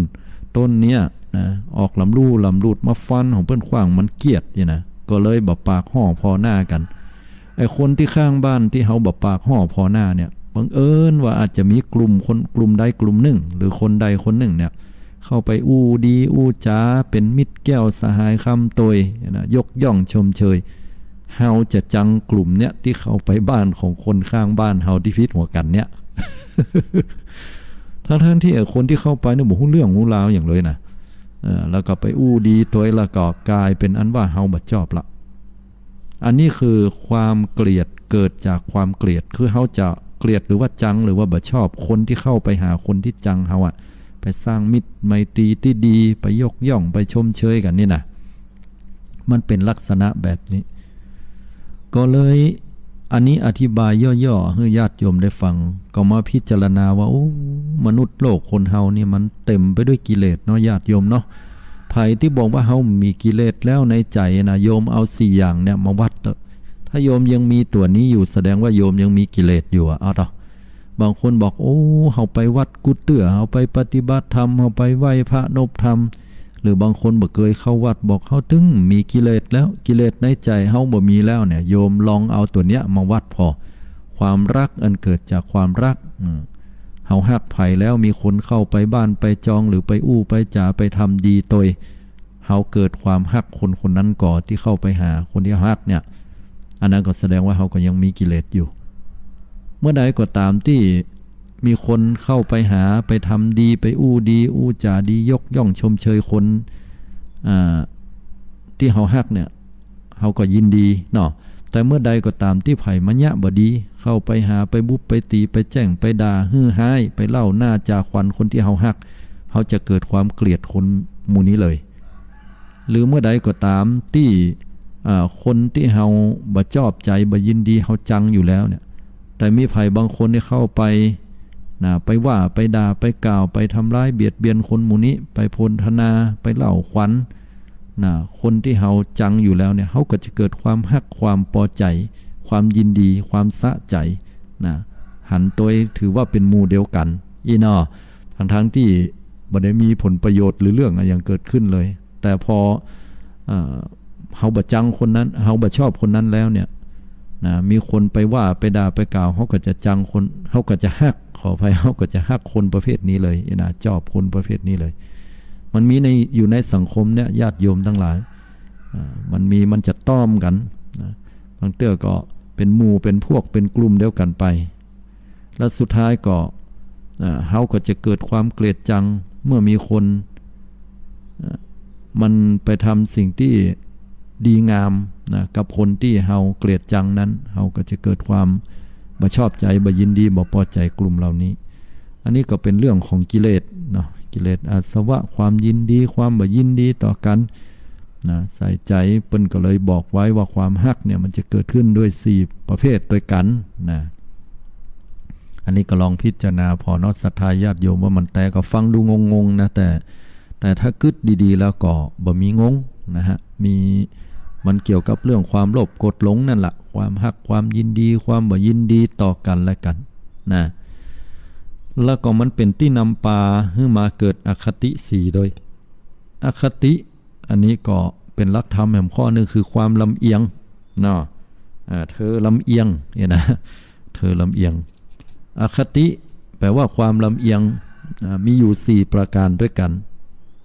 ต้นเนี้ยนะ ออกลำลู่ลำลูดมาฟันของเปิ้นขว้าง มันเกลียดเนี่ยนะ ก็เลยบ่ปากฮ้อผ่อหน้ากั๋น ไอ้คนตี้ข้างบ้านตี้เฮาบ่ปากฮ้อผ่อหน้าเนี่ย บังเอิญว่าอาจจะมีกลุ่มคนกลุ่มใดกลุ่มนึ่ง หรือคนใดคนนึ่งเนี่ย เข้าไปอู้ดีอู้จ๋า เป๋นมิตรแก้วสหายคำโตยนะ ยกย่องชมเชย เฮาจะจังกลุ่มเนี้ยตี้เข้าไปบ้านของคนข้างบ้านเฮาตี้ผิดหัวกั๋นเนี่ย ทั้งๆ ตี้ไอ้คนตี้เข้าไปเนี่ยบ่ฮู้เรื่องฮู้ราวหยังเลยนะ เอ่อ แล้วก็ไปอู้ดีโตย แล้วก็ก๋ายเป๋นอันว่าเฮาบ่จอบละ อันนี้คือความเกลียดเกิดจากความเกลียด คือเฮาจะเกลียดหรือว่าจังหรือว่าบ่จอบคนตี้เข้าไปหาคนตี้จังเฮาอะ ไปสร้างมิตรไมตรีตี้ดี ไปยกย่อง ไปชมเชยกั๋นนี่นะ มันเป๋นลักษณะแบบนี้ ก็เลย อันนี้อธิบายย่อๆ หื้อญาติโยมได้ฟัง ก็มาพิจารณาว่า โอ้ มนุษย์โลกคนเฮานี่มันเต็มไปด้วยกิเลสเนาะ ญาติโยมเนาะ ใผตี้บอกว่าเฮามีกิเลสแล้วในใจ๋นะ โยมเอาสี่อย่างเนี่ยมาวัดเต๊อะ ถ้าโยมยังมีตั๋วนี้อยู่ แสดงว่าโยมยังมีกิเลสอยู่อะ เอาเต๊อะ บางคนบอก โอ้ เฮาไปวัดกู้เตื้อ เฮาไปปฏิบัติธรรม เฮาไปไหว้พระนบธรรม หรือบางคนบ่เกยเข้าวัด บอกเฮาตึงมีกิเลสแล้ว กิเลสในใจ๋เฮาบ่มีแล้วเนี่ย โยมลองเอาตั๋วเนี้ยมาวัดผ่อ ความฮักอันเกิดจากความฮัก อืม เฮาฮักใผแล้ว มีคนเข้าไปบ้านไปจอง หรือไปอู้ไปจ๋า ไปทำดีตวย เฮาเกิดความฮักคนคนนั้นก่อ ตี้เข้าไปหาคนตี้ฮักเนี่ย อันนั้นก็แสดงว่าเฮาก็ยังมีกิเลสอยู่ เมื่อใดก็ต๋ามตี้มีคนเข้าไปหา ไปทำดี ไปอู้ดี อู้จ๋าดี ยกย่องชมเชยคน อ่า ตี้เฮาฮักเนี่ย เฮาก็ยินดีเนาะ แต่เมื่อใดก็ต๋ามตี้ใผมาเยียะบ่ดี เข้าไปหา ไปบุบ ไปตี๋ ไปแจ้ง ไปด่า หื้อฮ้าย ไปเล่าหน้าจ๋าขวัญคนตี้เฮาฮัก เฮาจะเกิดความเกลียดคนหมู่นี้เลย หรือเมื่อใดก็ต๋ามตี้ อ่า คนตี้เฮาบ่ชอบใจ๋ บ่ยินดี เฮาจังอยู่แล้วเนี่ย แต่มีใผบางคนเนี่ยเข้าไป นะ ไปว่า ไปด่า ไปกล่าว ไปทำร้ายเบียดเบียนคนหมู่นี้ ไปพรรณนา ไปเล่าขวัญ นะ คนตี้เฮาจังอยู่แล้วเนี่ย เฮาก็จะเกิดความฮัก ความปอใจ๋ ความยินดี ความสะใจ๋ นะ หันตวยถือว่าเป๋นหมู่เดียวกั๋น อี้เนาะ ทั้งๆ ตี้บ่ได้มีผลประโยชน์หรือเรื่องอะหยังเกิดขึ้นเลย แต่พอ เอ่อ เฮาบ่จังคนนั้น เฮาบ่ชอบคนนั้นแล้วเนี่ย นะ มีคนไปว่า ไปด่า ไปกล่าว เฮาก็จะจังคน เฮาก็จะฮัก ขออภัย เฮาก็จะฮักคนประเภทนี้เลย นะ ชอบคนประเภทนี้เลย มันมีใน อยู่ในสังคมเนี่ย ญาติโยมตังหลาย อ่า มันมี มันจะต้องกั๋น นะ บางเตื้อก็เป๋นหมู่ เป๋นพวก เป๋นกลุ่มเดียวกั๋นไป แล้วสุดท้ายก็ อ่า เฮาก็จะเกิดความเกลียดจัง เมื่อมีคน อ่า มันไปทำสิ่งตี้ดีงาม นะ กับคนตี้เฮาเกลียดจังนั้น เฮาก็จะเกิดความบ่ชอบใจ๋ บ่ยินดี บ่ปอใจ๋กลุ่มเหล่านี้ อันนี้ก็เป๋นเรื่องของกิเลสเนาะ กิเลสอาสวะ ความยินดี ความบ่ยินดีต่อกั๋น นะ ใส่ใจ๋ เปิ้นก็เลยบอกไว้ว่าความฮักเนี่ยมันจะเกิดขึ้นด้วยสี่ประเภทตวยกั๋น นะ อันนี้ก็ลองพิจารณาผ่อเนาะ ศรัทธาญาติโยม ว่ามันแต๊ก็ฟังดูงงๆ นะ แต่ แต่ถ้ากึ๊ดดีๆ แล้วก็บ่มีงง นะฮะ มี มันเกี่ยวกับเรื่องความโลภโกรธหลงนั่นแหละ ความฮัก ความยินดี ความบ่ยินดีต่อกั๋นและกั๋น นะ แล้วก็มันเป๋นตี้นำปาหื้อมาเกิดอคติสี่โดย อคติ อันนี้ก็เป๋นหลักธรรมแหมข้อนึ่ง คือความลำเอียง เนาะ อ่า เธอลำเอียง เนี่ยนะ เธอลำเอียง อคติ แปลว่าความลำเอียง อ่า มีอยู่สี่ประก๋านตวยกั๋น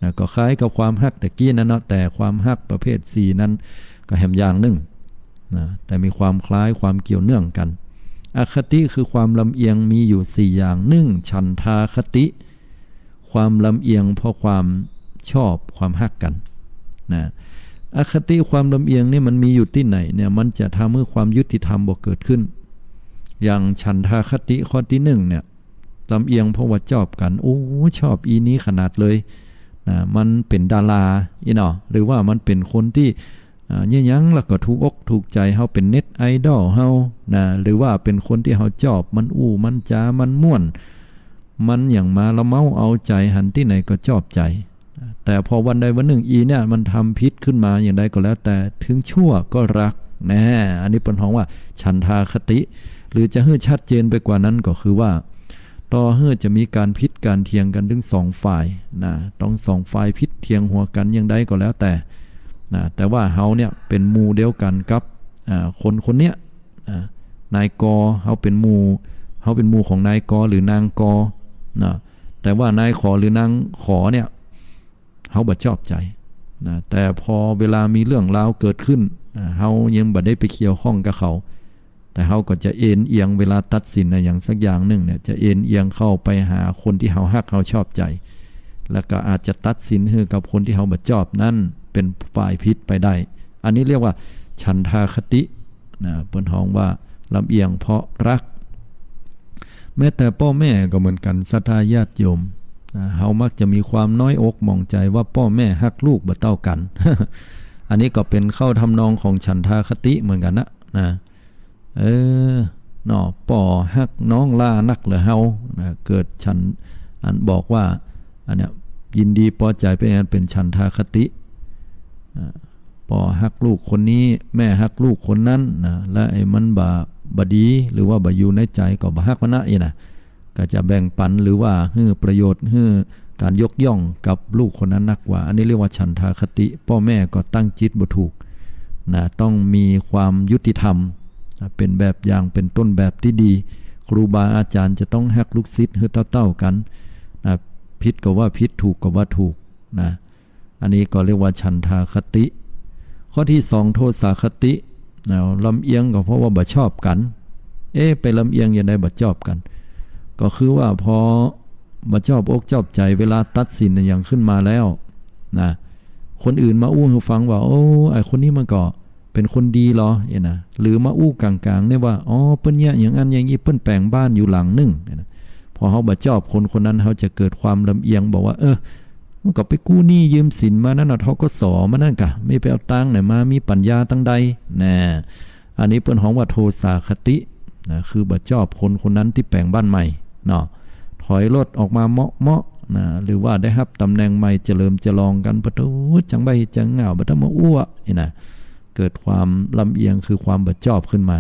นะ ก็คล้ายกับความฮักตะกี้นั่นเนาะ แต่ความฮักประเภทสี่นั้นก็แหมอย่างนึ่ง นะ แต่มีความคล้ายความเกี่ยวเนื่องกั๋น อคติคือความลำเอียงมีอยู่สี่อย่าง นึ่ง ฉันทาคติ ความลำเอียงเพราะความชอบ ความฮักกั๋น นะ อคติ ความลำเอียงนี่มันมีอยู่ตี้ไหนเนี่ย มันจะทำหื้อความยุติธรรมบ่เกิดขึ้น อย่างฉันทาคติข้อตี้นึ่งเนี่ย ลำเอียงเพราะว่าชอบกั๋น โอ้ ชอบอีนี้ขนาดเลย นะ มันเป๋นดารา อี้เนาะ หรือว่ามันเป๋นคนตี้ อ่า เยียะหยังแล้วก็ถูกอกถูกใจ๋เฮา เป๋นเน็ตไอดอลเฮา นะ หรือว่าเป๋นคนตี้เฮาชอบ มันอู้ มันจ๋า มันม่วน มันหยังมาละเม้าเอาใจ๋ หันตี้ไหนก็ชอบใจ๋ แต่พอวันใดวันนึ่งอีเนี่ยมันทำผิดขึ้นมาอย่างใดก็แล้วแต่ ถึงชั่วก็ฮัก แน่ อันนี้เปิ้นฮ้องว่าฉันทาคติ หรือจะหื้อชัดเจนไปกว่านั้นก็คือว่า ต่อหื้อจะมีก๋านผิดก๋านเถียงกั๋นตึงสองฝ่าย นะ ตึงสองฝ่ายผิดเถียงหัวกั๋นอย่างใดก็แล้วแต่ นะ แต่ว่าเฮาเนี่ยเป๋นหมู่เดียวกั๋นกับ อ่า คนคนเนี้ย อ่า นายกอ เฮาเป๋นหมู่ เฮาเป๋นหมู่ของนายกอหรือนางกอ นะ แต่ว่านายขอหรือนางขอเนี่ย เฮาบ่ชอบใจ๋ นะ แต่พอเวลามีเรื่องราวเกิดขึ้น อ่า เฮายังบ่ได้ไปเกี่ยวข้องกับเขา แต่เฮาก็จะเอนเอียงเวลาตัดสินอะหยังสักอย่างนึ่งเนี่ย จะเอนเอียงเข้าไปหาคนตี้เฮาฮักเฮาชอบใจ๋ แล้วก็อาจจะตัดสินหื้อกับคนตี้เฮาบ่ชอบนั้นเป๋นฝ่ายผิดไปได้ อันนี้เรียกว่าฉันทาคติ นะ เปิ้นฮ้องว่าลำเอียงเพราะฮัก แม้แต่ป้อแม่ก็เหมือนกั๋น ศรัทธาญาติโยม นะ เฮามักจะมีความน้อยอกหมองใจ๋ว่าป้อแม่ฮักลูกบ่เต้ากั๋น อันนี้ก็เป๋นเข้าทำนองของฉันทาคติเหมือนกั๋นนะ นะ เออ เนาะ ป้อฮักน้องหล้านักเหลือเฮา นะ เกิดฉัน อันบอกว่า อันเนี้ย ยินดีปอใจ๋เป๋นอันเป๋นฉันทาคติ อ่า ป้อฮักลูกคนนี้ แม่ฮักลูกคนนั้น นะ และไอ้มันบ่ บ่ดี หรือว่าบ่อยู่ในใจ๋ก็บ่ฮักมันนะ อี้นะ ก็จะแบ่งปั๋นหรือว่าหื้อประโยชน์ หื้อก๋านยกย่องกับลูกคนนั้นนักกว่า อันนี้เรียกว่าฉันทาคติ ป้อแม่ก็ตั้งจิตบ่ถูก นะ ต้องมีความยุติธรรม นะ เป๋นแบบอย่าง เป๋นต้นแบบตี้ดี ครูบาอาจ๋ารย์จะต้องฮักลูกศิษย์หื้อเต้าๆ กั๋น นะ ผิดก็ว่าผิด ถูกก็ว่าถูก นะ อันนี้ก็เรียกว่าฉันทาคติ ข้อตี้สอง โทสาคติ นะ ลำเอียงก็เพราะว่าบ่ชอบกั๋น เอ๊ะ ไปลำเอียงจะไดบ่ชอบกั๋น ก็คือว่าพอบ่ชอบอกชอบใจ๋ เวลาตัดสินอะหยังขึ้นมาแล้ว นะ คนอื่นมาอู้หื้อฟังว่า โอ้ ไอ้คนนี้มันก็เป๋นคนดีลอ เอ๊ะนะ หรือมาอู้ก๋างๆ เนี่ยว่า อ๋อ เปิ้นเยียะอย่างอั้นอย่างอี้ เปิ้นแป๋งบ้านอยู่หลังนึ่ง เอ๊ะนะ พอเฮาบ่ชอบคนคนนั้น เฮาจะเกิดความลำเอียง บอกว่า เออ มันก็ไปกู้หนี้ยืมสินมานั่นน่ะ ธ.ก.ส. มานั่นกะ ไม่ไปเอาตังค์ไหนมา มีปั๋ญญาตังใด นะ อันนี้เปิ้นฮ้องว่าโทสาคติ นะ คือบ่ชอบคนคนนั้นตี้แป๋งบ้านใหม่ เนาะ ถอยรถออกมาเมาะๆ นะ หรือว่าได้ฮับต๋ำแหน่งใหม่ เจริญเจรองกั๋น ปะโถ จังใบ้จังเหง้า บ่ต้องมาอู้อะ อี้นะ เกิดความลำเอียง คือความบ่ชอบขึ้นมา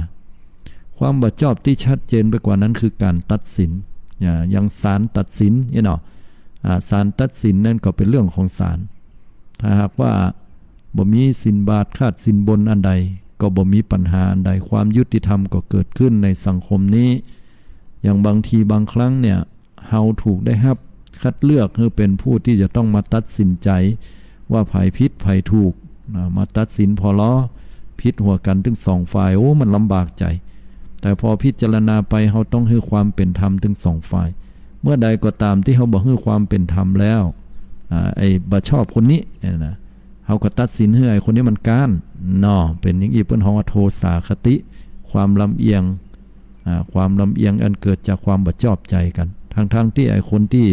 ความบ่ชอบตี้ชัดเจนไปกว่านั้นคือก๋านตัดสิน อ่า อย่างศาลตัดสิน อี้เนาะ อ่า ศาลตัดสินนั่นก็เป๋นเรื่องของศาล ถ้าหากว่าบ่มีสินบาป ขาดสินบนอันใด ก็บ่มีปัญหาอันใด ความยุติธรรมก็เกิดขึ้นในสังคมนี้ อย่างบางทีบางครั้งเนี่ย เฮาถูกได้ฮับคัดเลือกหื้อเป๋นผู้ตี้จะต้องมาตัดสินใจ๋ว่าใผผิดใผถูก นะ มาตัดสินผ่อลอผิดหัวกั๋นตึงสองฝ่าย โอ้ มันลำบากใจ๋ แต่พอพิจารณาไป เฮาต้องหื้อความเป๋นธรรมตึงสองฝ่าย เมื่อใดก็ต๋ามตี้เฮาบ่หื้อความเป๋นธรรมแล้ว อ่า ไอ้บ่ชอบคนนี้ เอ๊ะนะ เฮาก็ตัดสินหื้อไอ้คนนี้มันก๊าน เนาะ เป๋นอย่างอี้เปิ้นฮ้องว่าโทสาคติ ความลำเอียง อ่า ความลำเอียงอันเกิดจากความบ่ชอบใจ๋กั๋น ทั้งๆ ตี้ไอ้คนตี้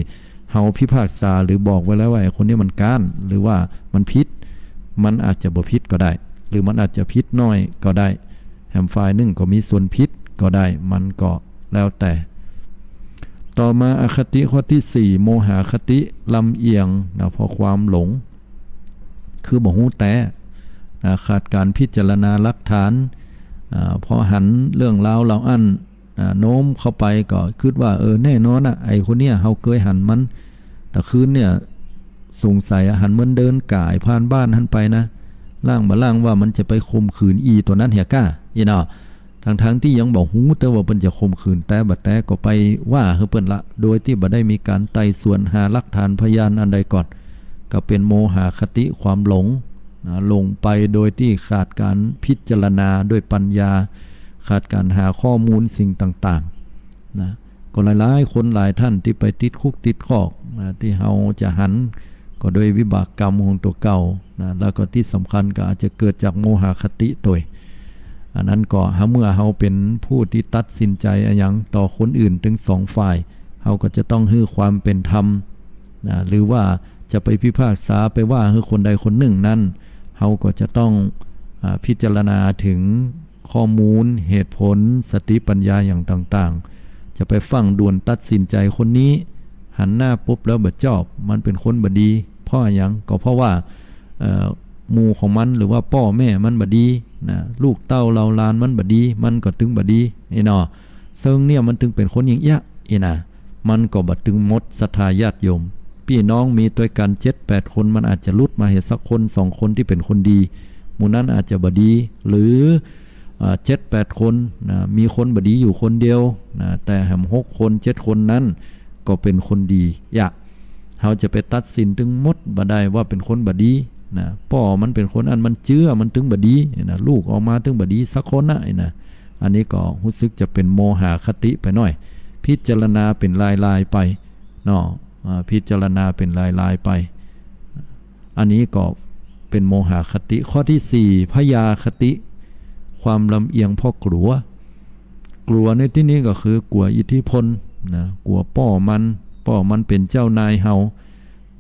เฮาพิพากษาหรือบอกไว้แล้วว่าไอ้คนนี้มันก๊าน หรือว่ามันผิด มันอาจจะบ่ผิดก็ได้ หรือมันอาจจะผิดน้อยก็ได้ แหมฝ่ายนึ่งก็มีส่วนผิดก็ได้ มันก็แล้วแต่ ต่อมาอคติข้อตี้สี่ โมหคติ ลำเอียง นะ เพราะความหลง คือบ่ฮู้แต๊ อ่า ขาดก๋านพิจารณาหลักฐาน อ่า พอหันเรื่องราวเหล่าอั้น อ่า โน้มเข้าไปก็กึ๊ดว่า เออ แน่นอนอะ ไอ้คนเนี้ยเฮาเกยหันมัน ตะคืนเนี่ย สงสัยอะ หันมันเดินก๋ายผ่านบ้านหั้นไปนะ ลางบ่ลางว่ามันจะไปข่มขืนอี่ตั๋วนั้นเหียก้า อี้เนาะ ทั้งๆ ตี้ยังบ่ฮู้แต๊ว่าเปิ้นจะข่มขืนแต๊บ่แต๊ ก็ไปว่าหื้อเปิ้นละ โดยตี้บ่ได้มีก๋านไต่สวนหาหลักฐานพยานอันใดก่อน ก็เป๋นโมหคติ ความหลง นะ หลงไปโดยตี้ขาดก๋านพิจารณาด้วยปัญญา ขาดก๋านหาข้อมูลสิ่งต่างๆ นะ ก็หลายๆ คนหลายต้านตี้ไปติดคุกติดคอก นะ ตี้เฮาจะหัน ก็โดยวิบากกรรมของตั๋วเก่า นะ แล้วก็ตี้สำคัญก็อาจจะเกิดจากโมหคติตวย อันนั้นก็หาเมื่อเฮาเป๋นผู้ตี้ตัดสินใจ๋อะหยังต่อคนอื่นตึงสองฝ่าย เฮาก็จะต้องหื้อความเป๋นธรรม นะ หรือว่าจะไปพิพากษาไปว่าหื้อคนใดคนนึ่งนั้น เฮาก็จะต้อง อ่า พิจารณาเถิงข้อมูล เหตุผล สติปัญญาอย่างต่างๆ จะไปฟั่งด่วนตัดสินใจ๋คนนี้ หันหน้าปุ๊บแล้วบ่ชอบ มันเป๋นคนบ่ดี เพราะอะหยัง ก็เพราะว่า เอ่อ หมู่ของมันหรือว่าป้อแม่มันบ่ดี นะ ลูกเต้าเหล่าหลานมันบ่ดี มันก็ตึงบ่ดี อี้เนาะ เซิ่งเนี่ยมันตึงเป๋นคนอย่างเอี้ย อี้นะ มันก็บ่ตึงหมดศรัทธาญาติโยม ปี้น้องมีตวยกั๋นเจ็ดแปดคน มันอาจจะหลุดมาเหียสักคนสองคนตี้เป๋นคนดี หมู่นั้นอาจจะบ่ดี หรือ อ่า เจ็ดแปดคน นะ มีคนบ่ดีอยู่คนเดียว นะ แต่แหมหกคนเจ็ดคนนั้นก็เป๋นคนดี อย่า เฮาจะไปตัดสินตึงหมดบ่ได้ว่าเป๋นคนบ่ดี นะ ป้อมันเป๋นคนอั้น มันเจื้อ มันตึงบ่ดี นะ ลูกออกมาตึงบ่ดีสักคนนะ นะ อันนี้ก็ฮู้สึกจะเป๋นโมหคติไปหน้อย พิจารณาเป๋นลายๆ ไป เนาะ อ่า พิจารณาเป๋นลายๆ ไป อันนี้ก็เป๋นโมหคติ ข้อตี้สี่ พยาคติ ความลำเอียงเพราะกลัว กลัวในตี้นี้ก็คือกั๋วอิทธิพล นะ กั๋วป้อมัน ป้อมันเป๋นเจ้านายเฮา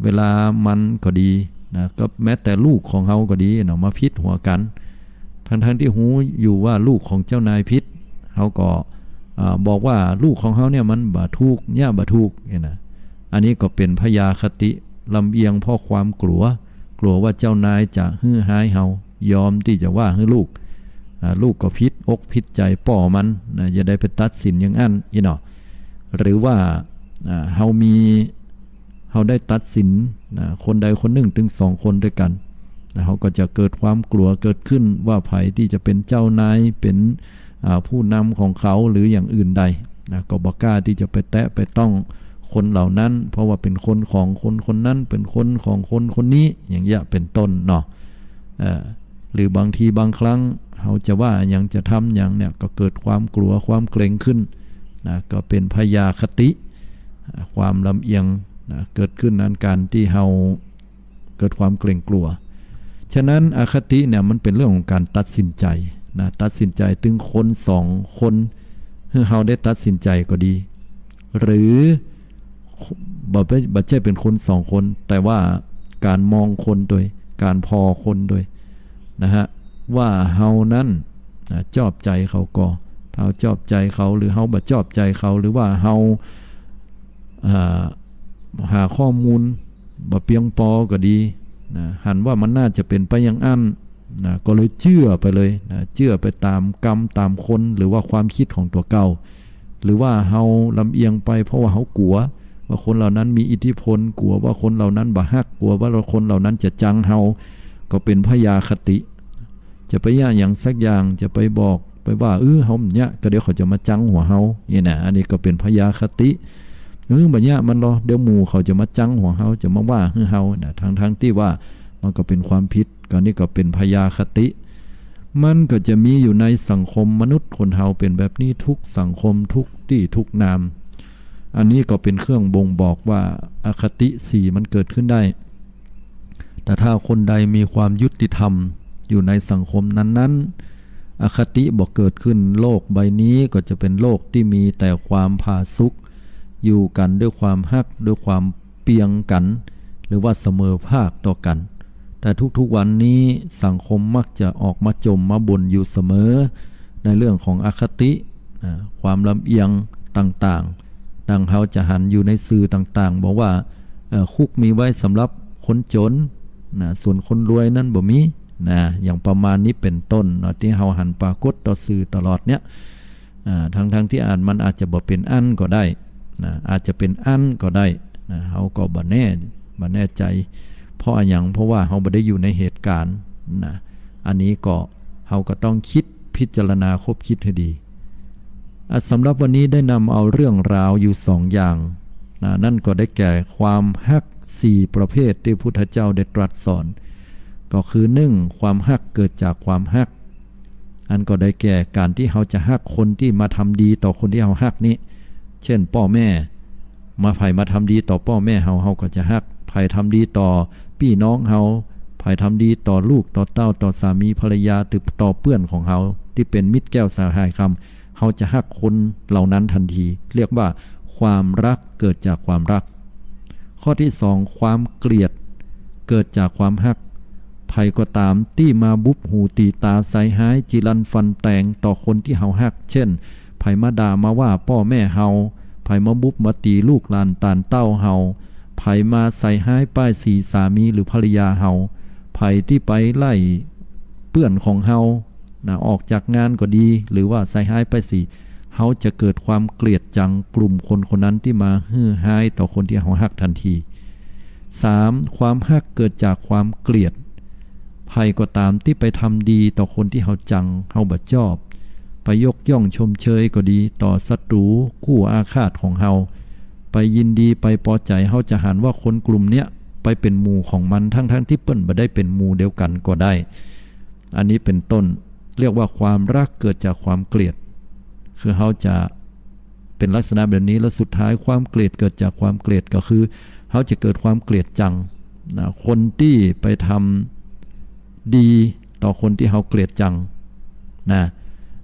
เวลามันก็ดี นะ ก็แม้แต่ลูกของเฮาก็ดีเนาะ มาผิดหัวกั๋น ทั้งๆ ตี้ฮู้อยู่ว่าลูกของเจ้านายผิด เฮาก็ อ่า บอกว่าลูกของเฮาเนี่ยมันบ่ถูก เยียะบ่ถูก เนี่ยนะ อันนี้ก็เป๋นพยาคติ ลำเอียงเพราะความกลัว กลัวว่าเจ้านายจะหื้อฮ้ายเฮา ยอมตี้จะว่าหื้อลูก อ่า ลูกก็ผิดอกผิดใจ๋ป้อมันนะ อย่าได้ไปตัดสินอย่างอั้น อี้เนาะ หรือว่า อ่า เฮามี เฮาได้ตัดสินนะ คนใดคนนึ่งตึงสองคนตวยกั๋นนะ เฮาก็จะเกิดความกลัวเกิดขึ้นว่าใผตี้จะเป๋นเจ้านาย เป๋น อ่า ผู้นำของเขาหรืออย่างอื่นใดนะ ก็บ่กล้าตี้จะไปแตะไปต้องคนเหล่านั้น เพราะว่าเป๋นคนของคนคนนั้น เป๋นคนของคนคนนี้ อย่างเยียะเป๋นต้นเนาะ เอ่อ หรือบางทีบางครั้งเฮาจะว่าหยังจะทำหยังเนี่ย ก็เกิดความกลัวความเกร็งขึ้นนะ ก็เป๋นพยาคติ อ่า ความลำเอียงนะ เกิดขึ้นอันก๋านตี้เฮาเกิดความเกร็งกลัว ฉะนั้นอคติเนี่ยมันเป๋นเรื่องของก๋านตัดสินใจ๋นะ ตัดสินใจ๋ตึงคนสองคน หื้อเฮาได้ตัดสินใจ๋ก็ดี หรือ บ่ บ่ใจ้เป๋นคนสองคน แต่ว่าก๋านมองคนตวย ก๋านผ่อคนตวยนะฮะ ว่าเฮานั้นนะ จอบใจ๋เขาก่อ เฮาจอบใจ๋เขา หรือเฮาบ่จอบใจ๋เขา หรือว่าเฮา อ่า หาข้อมูลบ่เปียงปอก็ดีนะ หันว่ามันน่าจะเป๋นไปอย่างอั้นนะ ก็เลยเจื้อไปเลยนะ เจื้อไปต๋ามกำต๋ามคน หรือว่าความกึ๊ดของตั๋วเก่า หรือว่าเฮาลำเอียงไปเพราะว่าเฮากลัวว่าคนเหล่านั้นมีอิทธิพล กลัวว่าคนเหล่านั้นบ่ฮัก กลัวว่าคนเหล่านั้นจะจังเฮา ก็เป๋นพยาคติ จะไปเยียะหยังสักอย่าง จะไปบอก ไปว่า เออ เฮาบ่เยียะ ก็เดี๋ยวเขาจะมาจังหัวเฮา เนี่ยนะ อันนี้ก็เป๋นพยาคติ เออ บ่เยียะมันลอ เดี๋ยวหมู่เขาจะมาจังหัวเฮา จะมาว่าหื้อเฮานะ ทั้งๆ ตี้ว่ามันก็เป๋นความผิด ก็นี่ก็เป๋นพยาคติ มันก็จะมีอยู่ในสังคมมนุษย์คนเฮาเป๋นแบบนี้ทุกสังคมทุกตี้ทุกนาม อันนี้ก็เป๋นเครื่องบ่งบอกว่าอคติสี่มันเกิดขึ้นได้ แต่ถ้าคนใดมีความยุติธรรมอยู่ในสังคมนั้นๆ อคติบ่เกิดขึ้น โลกใบนี้ก็จะเป๋นโลกตี้มีแต่ความผาสุก อยู่กั๋นด้วยความฮัก ด้วยความเปียงกั๋น หรือว่าเสมอภาคต่อกั๋น แต่ทุกๆ วันนี้สังคมมักจะออกมาจ่มมาบ่นอยู่เสมอ ในเรื่องของอคติ นะ ความลำเอียงต่างๆ ดังเฮาจะหันอยู่ในสื่อต่างๆ บอกว่า เอ่อ คุกมีไว้สำหรับคนจน นะ ส่วนคนรวยนั้นบ่มี นะ อย่างประมาณนี้เป๋นต้นเนาะ ตี้เฮาหันปรากฏต่อสื่อตลอดเนี่ย อ่า ทั้งๆ ตี้อาจ มันอาจจะบ่เป๋นอั้นก็ได้ นะ อาจจะเป๋นอั้นก็ได้ นะ เฮาก็บ่แน่ บ่แน่ใจ๋ เพราะอะหยัง เพราะว่าเฮาบ่ได้อยู่ในเหตุก๋ารณ์ นะ อันนี้ก็ เฮาก็ต้องกึ๊ดพิจารณาคบคิดหื้อดี อ่ะ สำหรับวันนี้ได้นำเอาเรื่องราวอยู่สองอย่าง นะ นั่นก็ได้แก่ความฮักสี่ประเภทตี้พุทธเจ้าได้ตรัสสอน ก็คือ นึ่ง ความฮักเกิดจากความฮัก อันก็ได้แก่ก๋านตี้เฮาจะฮักคนตี้มาทำดีต่อคนตี้เฮาฮักนี้ เช่น ป้อแม่ มา ใผมาทำดีต่อป้อแม่เฮา เฮาก็จะฮัก ใผทำดีต่อปี้น้องเฮา ใผทำดีต่อลูกต่อเต้า ต่อสามีภรรยา ตึกต่อเปื้อนของเฮา ตี้เป๋นมิตรแก้วสหายคำ เฮาจะฮักคนเหล่านั้นตันที เรียกว่าความฮักเกิดจากความฮัก ข้อตี้สอง ความเกลียดเกิดจากความฮัก ใผก็ต๋ามตี้มาบุบหูตี๋ต๋าใส่ฮ้าย จิรันฟันแตงต่อคนตี้เฮาฮัก เช่น ใผมาด่ามาว่าป้อแม่เฮา ใผมาบุบมาตี๋ลูกหลานต้านเต้าเฮา ใผมาใส่ฮ้ายป้ายสีสามีหรือภรรยาเฮา ใผตี้ไปไล่เปื้อนของเฮา นะ ออกจากงานก็ดี หรือว่าใส่ฮ้ายป้ายสี เฮาจะเกิดความเกลียดจังกลุ่มคนคนนั้นตี้มาหื้อฮ้ายต่อคนตี้เฮาฮักตันที สาม ความฮักเกิดจากความเกลียด ใผก็ต๋ามตี้ไปทำดีต่อคนตี้เฮาจัง เฮาบ่จอบ ไปยกย่องชมเชยก็ดี ต่อศัตรูคู่อาฆาตของเฮา ไปยินดีไปปอใจ๋ เฮาจะหันว่าคนกลุ่มเนี้ยไปเป๋นหมู่ของมัน ทั้งๆ ตี้เปิ้นบ่ได้เป๋นหมู่เดียวกั๋นก็ได้ อันนี้เป๋นต้น เรียกว่าความฮักเกิดจากความเกลียด คือเฮาจะเป๋นลักษณะแบบนี้ แล้วสุดท้ายความเกลียดเกิดจากความเกลียด ก็คือเฮาจะเกิดความเกลียดจัง นะ คนตี้ไปทำดีต่อคนตี้เฮาเกลียดจัง นะ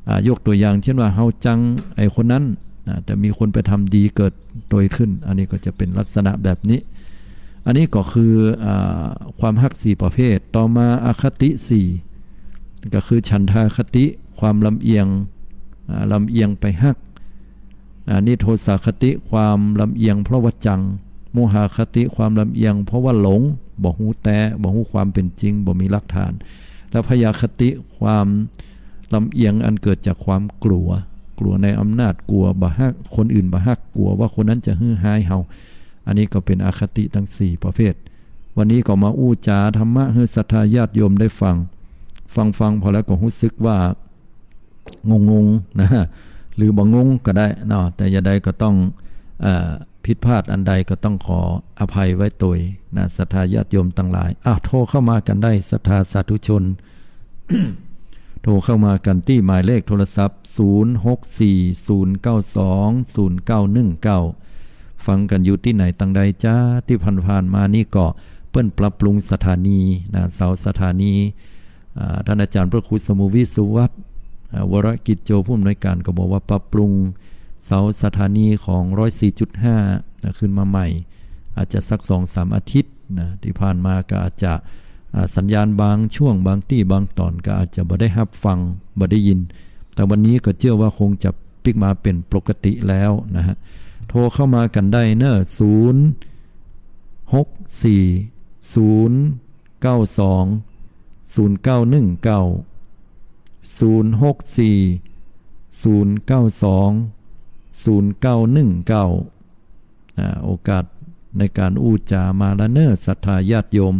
อ่า ยกตั๋วอย่างเช่นว่า เฮาจังไอ้คนนั้น นะ แต่มีคนไปทำดีเกิดโตยขึ้น อันนี้ก็จะเป๋นลักษณะแบบนี้ อันนี้ก็คือ อ่า ความฮักสี่ประเภท ต่อมาอคติสี่ ก็คือฉันทาคติ ความลำเอียง อ่า ลำเอียงไปฮัก อ่า นิโทสาคติ ความลำเอียงเพราะว่าจัง โมหคติ ความลำเอียงเพราะว่าหลง บ่ฮู้แต๊ บ่ฮู้ความเป๋นจริง บ่มีหลักฐาน และพยาคติ ความลำเอียงอันเกิดจากความกลัว กลัวในอำนาจ กลัวบ่ฮัก คนอื่นบ่ฮัก กลัวว่าคนนั้นจะหื้อฮ้ายเฮา อันนี้ก็เป๋นอคติตังสี่ประเภท วันนี้ก็มาอู้จ๋าธรรมะหื้อศรัทธาญาติโยมได้ฟัง ฟังๆ พอแล้วก็ฮู้สึกว่า งงๆ นะ หรือบ่งงก็ได้เนาะ แต่จะใดก็ต้อง เอ่อ ผิดพลาดอันใดก็ต้องขออภัยไว้โตยนะ ศรัทธาญาติโยมตังหลาย อ่ะ โทรเข้ามากั๋นได้ ศรัทธาสาธุชน โทรเข้ามากั๋นตี้หมายเลขโทรศัพท์ ศูนย์หกสี่ ศูนย์เก้าสอง ศูนย์เก้าหนึ่งเก้า ฟังกั๋นอยู่ตี้ไหนตังใดจ๊ะ ตี้ผ่านๆ มานี่ก็เปิ้นปรับปรุงสถานีนะ เสาสถานี อ่า ต้านอาจ๋ารย์พระครูสมุทรวิสุวัฒน์ อ่า วรกิจโจ ผู้อำนวยก๋านก็บอกว่าปรับปรุงเสาสถานีของร้อยสี่จุดห้า นะ ขึ้นมาใหม่ อาจจะสักสองสามอาทิตย์นะ ตี้ผ่านมาก็อาจจะ อ่า สัญญาณบางช่วง บางตี้ บางต๋อนก็อาจจะบ่ได้ฮับฟัง บ่ได้ยิน แต่วันนี้ก็เจื้อว่าคงจะปิ๊กมาเป๋นปกติแล้วนะฮะ โทรเข้ามากั๋นได้เนาะ ศูนย์หกสี่ ศูนย์ เก้าสอง ศูนย์เก้าหนึ่งเก้า ศูนย์หกสี่ ศูนย์เก้าสอง ศูนย์เก้าหนึ่งเก้า อ่า โอกาสในก๋านอู้จ๋ามาละเนาะ ศรัทธาญาติโยม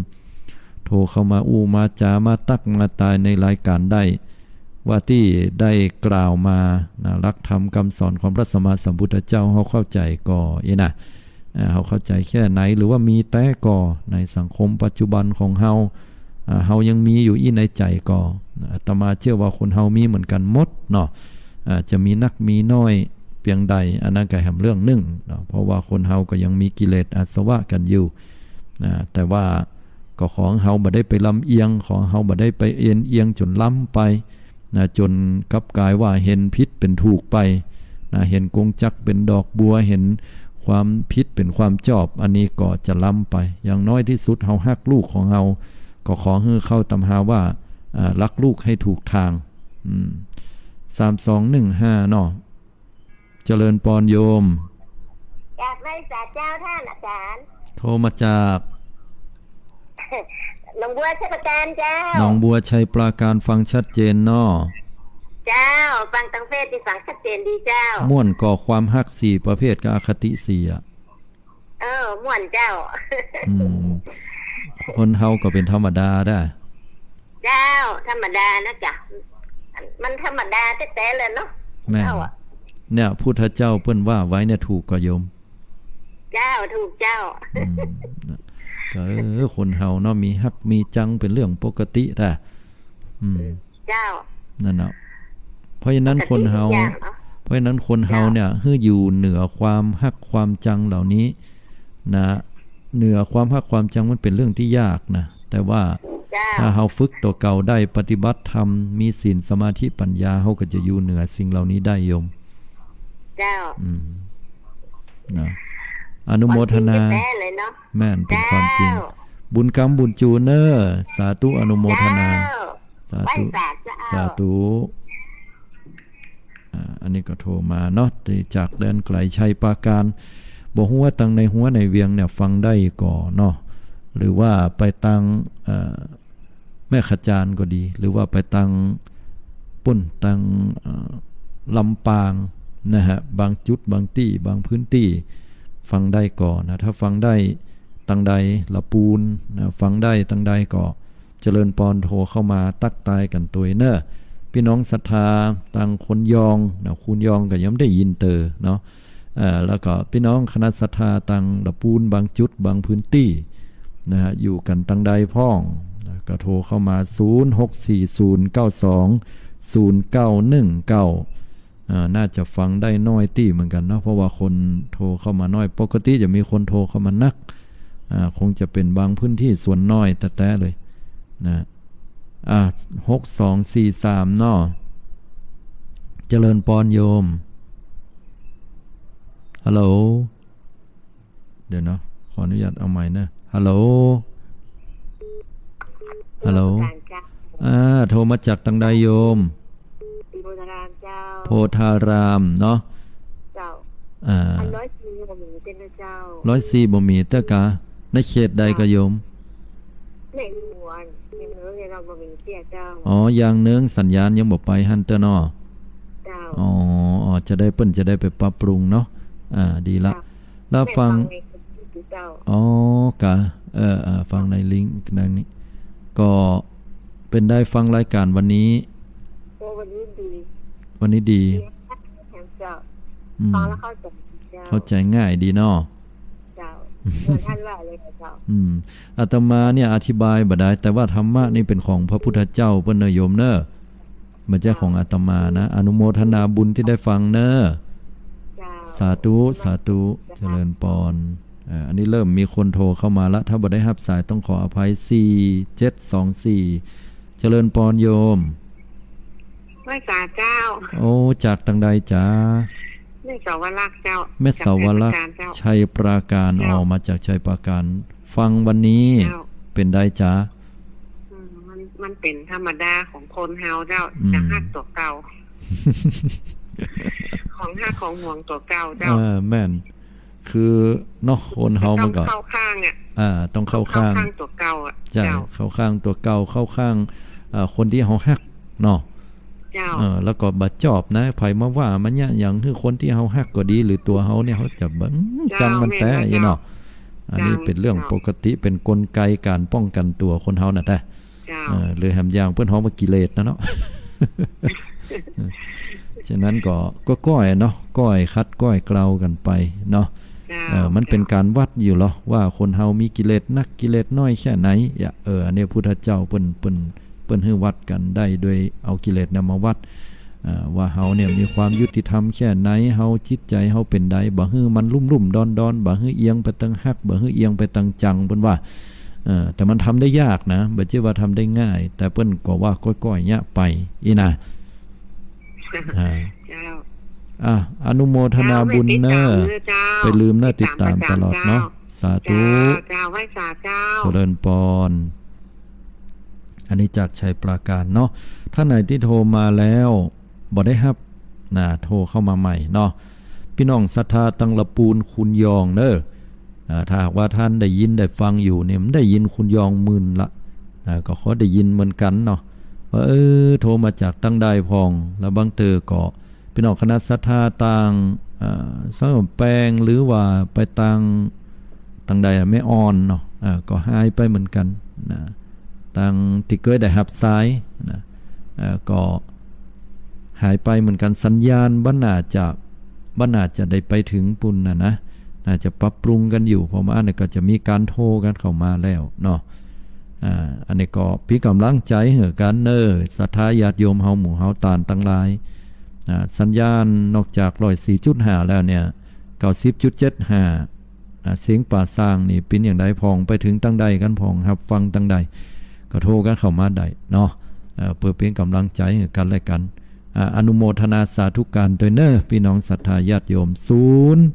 โทรเข้ามาอู้มาจ๋า มาตั๊กมาตายในรายก๋านได้ ว่าตี้ได้กล่าวมานะ หลักธรรมกำสอนของพระสัมมาสัมพุทธเจ้า เฮาเข้าใจ๋ก่อ อี้นะ อ่า เฮาเข้าใจ๋แค่ไหน หรือว่ามีแต๊ก่อ ในสังคมปัจจุบันของเฮา อ่า เฮายังมีอยู่อี้ในใจ๋ก่อ อาตมาเจื้อว่าคนเฮามีเหมือนกั๋นหมดเนาะ อ่า จะมีนักมีน้อยเปียงใด อันนั้นก็แหมเรื่องนึ่งเนาะ เพราะว่าคนเฮาก็ยังมีกิเลสอาสวะกั๋นอยู่นะ แต่ว่าก็ขอเฮาบ่ได้ไปลำเอียง ขอเฮาบ่ได้ไปเอนเอียงจ๋นล้ำไป นะ จ๋นกลับก๋ายว่าหันผิดเป๋นถูกไป นะ หันกงจักรเป๋นดอกบัว หันความผิดเป๋นความจอบ อันนี้ก็จะล้ำไป อย่างน้อยตี้สุดเฮาฮักลูกของเฮา ก็ขอหื้อเข้าต๋ำฮาว่า อ่า รักลูกให้ถูกทาง อืม สามสองหนึ่งห้า เนาะ เจริญปอนโยม จ๋าบไหว้สาเจ้าต้านอาจ๋ารย์ โทรมาจาก หนองบัวชัยปราการเจ้า หนองบัวชัยปราการ ฟังชัดเจนเนาะ เจ้า ฟังตางเฟซตี้ฟังชัดเจนดีเจ้า ม่วนก่อความฮักสี่ประเภทกับอคติสี่อะ เออ ม่วนเจ้า อืม คนเฮาก็เป๋นธรรมดาได้ เจ้า ธรรมดานะจ๊ะ มันธรรมดาแต๊ๆ เลยเนาะ แม่น เจ้าอะ เนี่ย พุทธเจ้าเปิ้นว่าไว้เนี่ยถูกก่อโยม เจ้า ถูกเจ้า อืม ก็ เออ คนเฮาเนาะ มีฮักมีจังเป๋นเรื่องปกติแต๊ อืม เจ้า นั่นน่ะ เพราะฉะนั้นคนเฮา ปกติทุกอย่างเนาะ เพราะฉะนั้นคนเฮาเนี่ย เจ้า หื้ออยู่เหนือความฮักความจังเหล่านี้นะ เหนือความฮักความจังมันเป๋นเรื่องตี้ยากนะ แต่ว่า เจ้า ถ้าเฮาฝึกตั๋วเก่าได้ ปฏิบัติธรรม มีศีล สมาธิ ปัญญา เฮาก็จะอยู่เหนือสิ่งเหล่านี้ได้โยม เจ้า อืม นะ อนุโมทนา ความจริงแต๊ๆ เลยเนาะ แม่นเป๋นความจริง เจ้า บุญกำบุญจูเน่อ สาธุ อนุโมทนา เจ้า สาธุ ไหว้สาเจ้า สาธุ อ่า อันนี้ก็โทรมาเนาะ ตี้จากแดนไก๋ชัยปราการ บ่ฮู้ว่าตังในฮั้วในเวียงเนี่ยฟังได้ก่อเนาะ หรือว่าไปตัง เอ่อ แม่ขะจานก็ดี หรือว่าไปตังปุ้น ตัง เอ่อ ลำปางนะฮะ บางจุด บางตี้ บางพื้นตี้ ฟังได้ก่อนะ ถ้าฟังได้ตังใด ละปูนนะ ฟังได้ตังใดก็ เจริญปอน โทรเข้ามาตั๊กตายกั๋นตวยเน่อ ปี้น้องศรัทธาตังคนยองนะ คนยองก็ยังบ่ได้ยินเตอเนาะ เอ่อ แล้วก็ปี้น้องคณะศรัทธาตังละปูน บางจุด บางพื้นตี้นะฮะ อยู่กั๋นตังใดพ่องนะ ก็โทรเข้ามา ศูนย์หกสี่ ศูนย์เก้าสอง ศูนย์เก้าหนึ่งเก้า อ่า น่าจะฟังได้น้อยตี้เหมือนกั๋นเนาะ เพราะว่าคนโทรเข้ามาน้อย ปกติจะมีคนโทรเข้ามานัก อ่า คงจะเป๋นบางพื้นตี้ส่วนน้อยแต๊ๆ เลยนะ อ่า หกสองสี่สาม เนาะ เจริญปอนโยม ฮัลโหล เดี๋ยวเนาะ ขออนุญาตเอาใหม่เน่อ ฮัลโหล ฮัลโหล นมัสก๋านเจ้า อ่า โทรมาจากตังใดโยม โพธารามเจ้า พธารามเนาะ เจ้า อ่า อันร้อยสี่บ่มีเตี้ยนะเจ้า ร้อยสี่บ่มีเตื้อกา ในเขตใดกาโยม ในหลวง ในเมืองเนี่ยเฮาบ่มีเตี้ยเจ้า อ๋อ อย่างเนิงสัญญาณยังบ่ไปหั้นเตื้อเนาะ เจ้า อ๋อ อ๋อ จะได้ เปิ้นจะได้ไปปรับปรุงเนาะ อ่า ดีละ เจ้า แล้วฟัง ได้ฟังในคลิปอยู่เจ้า อ๋อ กะ เออ เออ ฟังในลิงก์ในนี้ ก็เป๋นได้ฟังรายการวันนี้ โอ้ วันนี้ดี วันนี้ดี ดีมากเจ้า อืม ฟังแล้วเข้าใจเจ้า เข้าใจง่ายดีเนาะ เจ้า เหมือนท่านว่าเลยเจ้า อืม อาตมาเนี่ยอธิบายบ่ได้ แต่ว่าธรรมะนี่เป๋นของพระพุทธเจ้าเปิ้นเน่อโยมเน่อ บ่ใจ้ของอาตมานะ อนุโมทนาบุญที่ได้ฟังเน่อ เจ้า สาธุ สาธุ เจ้า เจริญปอน เอ่อ อันนี้เริ่มมีคนโทรเข้ามาละ ถ้าบ่ได้ฮับสายต้องขออภัย สี่เจ็ดสองสี่ เจริญปอนโยม ไหว้สาเจ้า โอ้ จากตางใดจ๊ะ แม่สาวรักษ์เจ้า แม่สาวรักษ์ จากชัยปราการเจ้า ชัยปราการ เจ้า อ๋อ มาจากชัยปราการ ฟังวันนี้ เจ้า เป๋นใดจ๊ะ อืม มัน มันเป๋นธรรมดาของคนเฮาเจ้า อืม จะฮักตั๋วเก่า ของฮักของหวงตั๋วเก่าเจ้า เออ แม่น คือเนาะ คนเฮามันก็ ต้องเข้าข้างอะ อ่า ต้องเข้าข้าง ต้องเข้าข้างตั๋วเก่าอะ ใจ้ เจ้า เข้าข้างตั๋วเก่า เข้าข้าง เอ่อ คนตี้เฮาฮักเนาะ เจ้า เออ แล้วก็บ่จอบนะ ใผมาว่ามาเยียะหยัง คือคนตี้เฮาฮักก็ดี หรือตั๋วเฮาเนี่ย เฮาจะบ่ อืม เจ้า จังมันแต๊ แม่นเจ้า อี้เนาะ อันนี้ เจ้า เป๋นเรื่อง เจ้า ปกติ เป๋นกลไกการป้องกันตั๋วคนเฮาน่ะแต๊ เจ้า เออ หรือแหมอย่างเปิ้นฮ้องว่ากิเลสนะเนาะ ฉะนั้นก็ ก็ก้อยเนาะ ก้อยขัดก้อยเกลากั๋นไปเนาะ เจ้า เออ มันเป๋น เจ้า ก๋านวัดอยู่ลอ ว่าคนเฮามีกิเลสนักกิเลสน้อยแค่ไหน อย่า เออ อันนี้พุทธเจ้าเปิ้น เปิ้น เปิ้นหื้อวัดกั๋นได้โดยเอากิเลสเนี่ยมาวัด เอ่อ ว่าเฮาเนี่ยมีความยุติธรรมแค่ไหน เฮาจิตใจ๋เฮาเป๋นใด บ่หื้อมันลุ่มๆดอนๆ บ่หื้อเอียงไปตางฮัก บ่หื้อเอียงไปตางจัง เปิ้นว่า เอ่อ แต่มันทำได้ยากนะ บ่ใจ้ว่าทำได้ง่าย แต่เปิ้นก็ว่าก้อยๆเยียะไป อี้นะ อ่า เจ้า อ่ะ อนุโมทนาบุญเน่อ เจ้า ไปติดต๋ามเน่อเจ้า ไปลืมเน่อ ติดต๋าม ติดต๋ามตลอดเนาะ เจ้า สาธุ เจ้า เจ้า ไหว้สาเจ้า เจริญปอน อันนี้จากชัยปราการเนาะ ท่านไหนตี้โทรมาแล้ว บ่ได้ฮับนะ โทรเข้ามาใหม่เนาะ ปี้น้องศรัทธาตางละปูนคูนยองเน่อ อ่า ถ้าหากว่าต้านได้ยินได้ฟังอยู่เนี่ย มันได้ยินคูนยองมื่นละ อ่า ก็ขอได้ยินเหมือนกั๋นเนาะ ว่า เออ โทรมาจากตางใดพ่อง แล้วบางเตื้อก็ ปี้น้องคณะศรัทธาตาง อ่า สะแก้ว แปง หรือว่าไปตาง ตางใดอะ แม่อ่อนเนาะ อ่า ก็หายไปเหมือนกั๋นนะ ตางตี้เกยได้ฮับสายนะ เอ่อ ก็หายไปเหมือนกั๋น สัญญาณบ่น่าจะ บ่น่าจะได้ไปเถิงปู้นน่ะนะ น่าจะปรับปรุงกั๋นอยู่ เพราะว่าอันนี้ก็จะมีก๋านโทรกั๋นเข้ามาแล้วเนาะ อ่า อันนี้ก็เป๋นก๋ำลังใจ๋หื้อกั๋นเน่อ ศรัทธาญาติโยมเฮาหมู่เฮาต้านตังหลาย อ่า สัญญาณนอกจากร้อยสี่จุดห้าแล้วเนี่ย เก้าสิบจุดเจ็ดห้า อ่า เสียงป่าซางนี่เป๋นอย่างใดพ่อง ไปเถิงตางใดกั๋นพ่อง ฮับฟังตางใด ก็โทรกั๋นเข้ามาได้เนาะ เอ่อ เปื้อเป๋นก๋ำลังใจ๋หื้อกั๋นและกั๋น อ่า อนุโมทนาสาธุก๋านตวยเน่อ ปี้น้องศรัทธาญาติโยม ศูนย์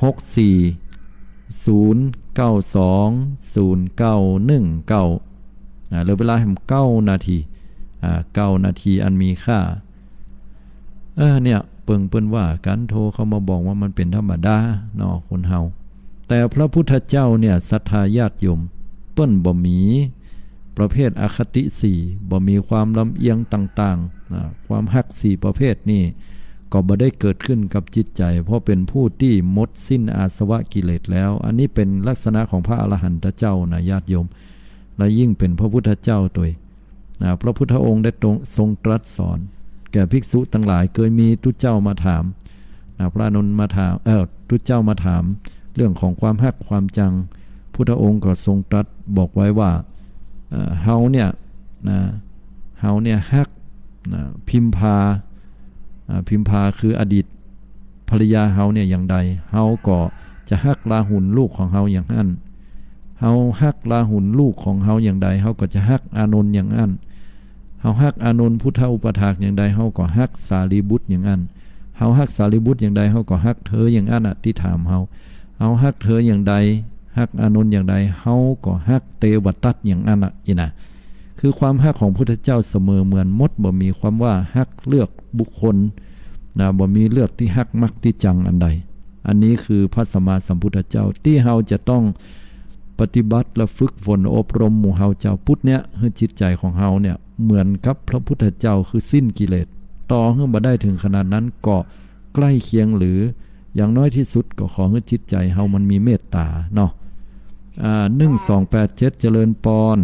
หก สี่ ศูนย์ เก้า สอง ศูนย์ เก้า หนึ่ง เก้า อ่า เหลือเวลาแหมเก้านาที อ่า เก้านาทีอันมีค่า เออ เนี่ย เปิงเปิ้นว่าก๋านโทรเข้ามาบอกว่ามันเป๋นธรรมดาเนาะ คนเฮา แต่พระพุทธเจ้าเนี่ย ศรัทธาญาติโยม เปิ้นบ่มีประเภทอคติสี่ บ่มีความลำเอียงต่างๆ นะ ความฮักสี่ประเภทนี่ ก็บ่ได้เกิดขึ้นกับจิตใจ๋ เพราะเป๋นผู้ตี้หมดสิ้นอาสวะกิเลสแล้ว อันนี้เป๋นลักษณะของพระอรหันตเจ้านะ ญาติโยม และยิ่งเป๋นพระพุทธเจ้าตวย นะ พระพุทธองค์ได้ตรง ทรงตรัสสอนแก่ภิกษุตังหลาย เกยมีตุ๊เจ้ามาถาม นะ พระอานนท์มาถาม เอ่อ ตุ๊เจ้ามาถามเรื่องของความฮักความจัง พุทธองค์ก็ทรงตรัสบอกไว้ว่า เอ่อ เฮาเนี่ย นะ เฮาเนี่ยฮัก นะ พิมพา อ่า พิมพาคืออดีตภรรยาเฮาเนี่ยอย่างใด เฮาก็จะฮักราหุลลูกของเฮาอย่างนั้น เฮาฮักราหุลลูกของเฮาอย่างใด เฮาก็จะฮักอานนท์อย่างนั้น เฮาฮักอานนท์พุทธอุปัฏฐากอย่างใด เฮาก็ฮักสารีบุตรอย่างนั้น เฮาฮักสารีบุตรอย่างใด เฮาก็ฮักเธออย่างนั้นน่ะ ตี้ถามเฮา เฮาฮักเธออย่างใด ฮักอานนท์อย่างใด เฮาก็ฮักเตวทัตต์อย่างนั้นน่ะ อี้นะ คือความฮักของพุทธเจ้าเสมอเหมือนหมด บ่มีความว่าฮักเลือกบุคคล นะ บ่มีเลือกตี้ฮักมักตี้จังอันใด อันนี้คือพระสัมมาสัมพุทธเจ้า ตี้เฮาจะต้องปฏิบัติและฝึกฝนอบรมหมู่เฮาจาวพุทธเนี่ย หื้อจิตใจ๋ของเฮาเนี่ยเหมือนกับพระพุทธเจ้า คือสิ้นกิเลส ต่อหื้อบ่ได้เถิงขนาดนั้นก็ใกล้เคียง หรืออย่างน้อยตี้สุดก็ขอหื้อจิตใจ๋เฮามันมีเมตต๋าเนาะ อ่า หนึ่งสองแปดเจ็ด เจริญปอน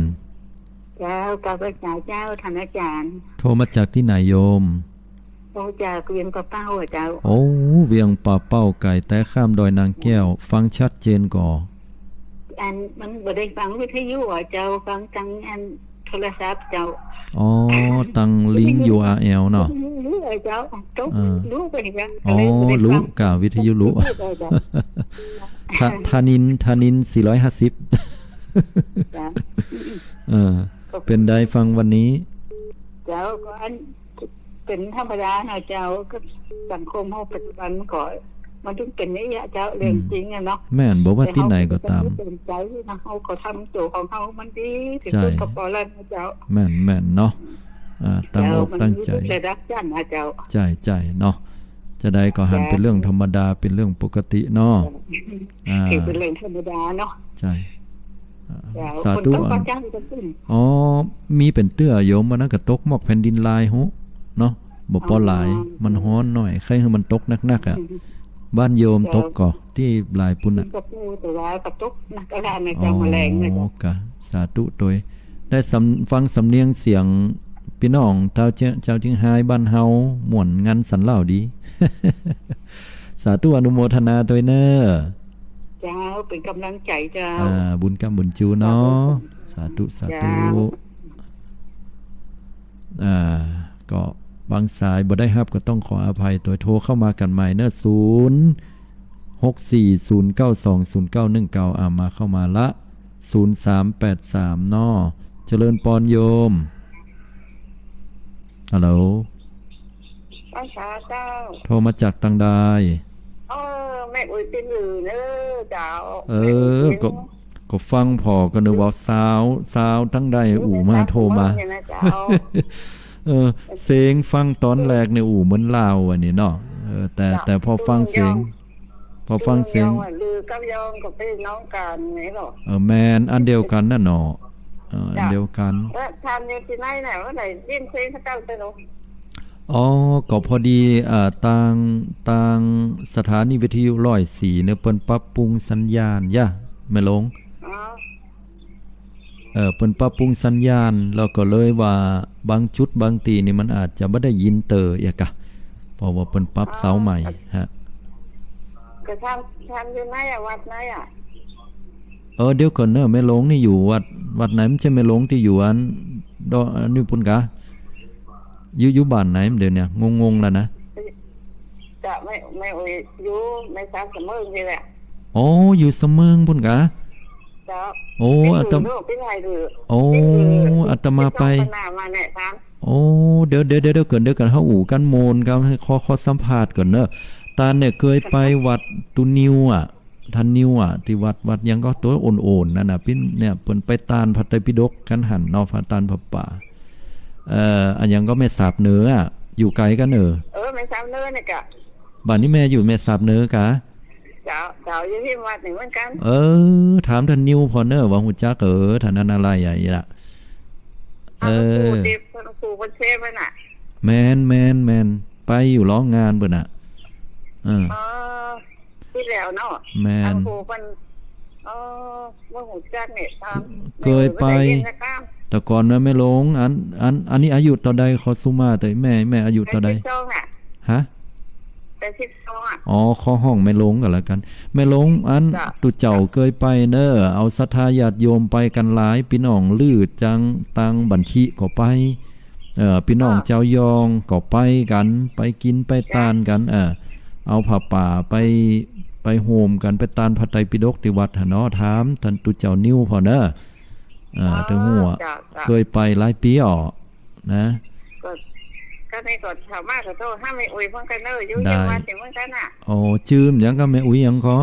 เจ้า กราบไหว้เจ้า ท่านอาจารย์ โทรมาจากตี้ไหนโยม โทรจากเวียงป่าเป้าอะเจ้า โอ้ เวียงป่าเป้าไก๋แต๊ ข้ามดอยนางแก้ว ฟังชัดเจนก่อ อัน มันบ่ได้ฟังวิทยุอะเจ้า ฟังตางอันโทรศัพท์เจ้า อ๋อ ตางลิงก์ ยูอาร์แอล เนาะ วิทยุอะเจ้า ตก เออ ลุไปเจ้า อ๋อ ก็เลยบ่ได้ฟัง ลุก่า วิทยุลุ เจ้า ทะ ธนินทร์ ธนินทร์ สี่ร้อยห้าสิบ เจ้า เออ ก็ เป๋นใดฟังวันนี้ เจ้า ก็อัน เป๋นธรรมดาเนาะเจ้า ก็สังคมเฮาปัจจุบันมันก็ มันต้องเป๋นอย่างนี้อะเจ้า เรื่องจริงอะเนาะ อืม แม่น บ่ว่าตี้ไหนก็ต๋าม แต่เฮาก็บ่ต้องไปสนใจ๋นะ เฮาก็ทำตั๋วของเฮามันดีตี้สุด ใจ้ ก็ปอแล้วนะเจ้า แม่น แม่นเนาะ อ่า ตั้งอกตั้งใจ๋ เจ้า มันมีแต่รักจันทร์นะเจ้า ใจ้ ใจ้เนาะ จะใดก็หันเป๋นเรื่องธรรมดา เป๋นเรื่องปกติเนาะ เจ้า อ่า ถือเป๋นเรื่องธรรมดาเนาะ ใจ้ อ่า เจ้า สาธุ ฝนตก อัน ก็จังจะขึ้น อ๋อ มีเป๋นเตื้อโยม วันนั้นก็ตกมอกแผ่นดินลายฮู้เนาะ บ่ปอหลาย อ๋อ มันฮ้อนหน้อย ใค่หื้อมันตกนักๆ อะ อืม บ้านโยม เจ้า ตกก่อ ตี้ลายปู๊นน่ะ สิงคโปร์ แต่ว่าก็ตกนักอะนะเจ้า อ๋อ แมลงนะเจ้า กะ สาธุตวย ได้สำ ฟังสำเนียงเสียงปี้น้องเจ้าเจียง เจ้าเจียงฮายบ้านเฮา ม่วนงันสันเหล้าดี สาธุอนุโมทนาตวยเน่อ เจ้า เป๋นก๋ำลังใจ๋เจ้า อ่า บุญก้ำบุญจูเนาะ สาธุ สาธุ เจ้า อ่า ก็บางสายบ่ได้ฮับก็ต้องขออภัยตวย โทรเข้ามากั๋นใหม่เน่อ ศูนย์หกสี่ศูนย์เก้าสองศูนย์เก้าหนึ่งเก้า อ่า มาเข้ามาละ ศูนย์สามแปดสาม เนาะ เจริญปอนโยม ฮัลโหล ไหว้สาเจ้า โทรมาจากตางใด เออ แม่อุ๊ยปิ้นหลือเน่อเจ้า เออ แม่อุ๊ยปิ้น ก็ ก็ฟังผ่อก็นึกว่าสาว สาวตางใด อืม อู่มาโทรมา เนี่ยนะเจ้า เออ เสียงฟังต๋อนแรกเนี่ย อู่เหมือนลาวอันนี้เนาะ เออ แต่ เจ้า แต่พอฟังเสียง อืม ยอง พอฟังเสียง ยอง ยองอะ หลือกับยองก็ปี้น้องกั๋นนี่เนาะ เออ แม่น อันเดียวกั๋นน่ะเนาะ เออ อันเดียวกั๋น เจ้า เออ ท่านอยู่ตี้ไหนน่ะ ว่าได้ยินเสียงเขาเจ้าเต้นเนาะ อ๋อ ก็พอดี อ่า ตาง ตางสถานีวิทยุร้อยสี่เนี่ย เปิ้นปรับปรุงสัญญาณ ยะ แม่หลวง อ๋อ เออ เปิ้นปรับปรุงสัญญาณ แล้วก็เลยว่าบางจุดบางตี้นี่มันอาจจะบ่ได้ยินเตื้อเอียกะ เพราะว่าเปิ้นปรับเสาใหม่ อ๋อ ฮะ ก็ท่าน ท่านอยู่ไหนอะ วัดไหนอะ เออ เดี๋ยวก่อนเน่อ แม่หลวงนี่อยู่วัด วัดไหน บ่ใจ้แม่หลวงตี้อยู่อัน ดอ อันนี้ปู๊นกา อยู่ อยู่บ้านไหนเดี๋ยวเนี่ย งงๆ แล้วนะ เจ้า แม่ แม่อุ๊ยอยู่แม่สามสะเมิงนี่แหละ อ๋อ อยู่สะเมิงปู๊นกา เจ้า โอ้ อาตมา ปิ้นหลือ ปิ้นหลือ โอ้ ปิ้นหลือ อาตมาไป ปิ้นหลือ โอ้ เดี๋ยว เดี๋ยว เดี๋ยว เดี๋ยวก่อน เดี๋ยวก่อน เฮาอู้กั๋นโมนครับ ขอ ขอสัมภาษณ์ก่อนเน่อ ตานเนี่ยเกยไปวัดตุ๊นิวอะ ท่านนิวอะ ตี้วัด วัดหยังก็ตั๋วโอ่นๆ นั่นน่ะ ปิ้น เนี่ย เปิ้นไปตานพระไตรปิฎกกั๋นหั้นเนาะ พระตานผ้าป่า เอ่อ อะหยังก็แม่สาบเหนืออะ อยู่ไก๋กั๋นเน่อ เออ แม่สาบเหนือเนี่ยกะ บ่าดนี้แม่อยู่แม่สาบเหนือกา เจ้า เจ้า อยู่ตี้วัดนี่เหมือนกั๋น เออ ถามท่านนิวผ่อเน่อ ว่าฮู้จัก เออ ท่านนั้นอะไรอะ อีหละ เออ หลวงปู่ทิพย์ หลวงปู่บุญเทพฯ นั่นน่ะ แม่น แม่น แม่น ไปอยู่ลองงานเปิ้นน่ะ เออ อ๋อ ตี้แล้วเนาะ แม่น หลวงปู่เปิ้น อ๋อ บ่ฮู้จักเนี่ย ตาม เกยไป แม่บ่ได้ยินนะ ตาม แต่ก่อนนะแม่หลวง อัน อัน อันนี้อายุเต้าใด ขอสุมาเต๊อะ แม่ แม่อายุเต้าใด แปดสิบสองอะ ฮะ แปดสิบสองอะ อ๋อ ขอฮ้องแม่หลวงก็แล้วกั๋น แม่หลวง อัน เจ้า ตุ๊เจ้าเกยไปเน่อ เอาศรัทธาญาติโยมไปกั๋นหลาย ปี้น้องลือจัง ตางบันทิก็ไป เอ่อ ปี้น้อง อ่า จาวยองก็ไปกั๋น ไปกิ๋นไปตานกั๋น เออ เอาผ้าป่าไป ไปโฮมกั๋น ไปตานพระไตรปิฎกตี้วัดหั้นเนาะ ถามท่านตุ๊เจ้านิวผ่อเน่อ เอ่อ อ๋อ เถิงฮู้อะ เจ้า เจ้า เกยไปหลายปี๋อ้อ นะ ก็ ก็นี่ก็ถามมาก็โทรหาแม่อุ๊ยเหมือนกั๋นเน่อ อยู่ ได้ ตี้วัดนี่เหมือนกั๋นน่ะ อ๋อ จื้อหยังกา แม่อุ๊ยหยังก่อ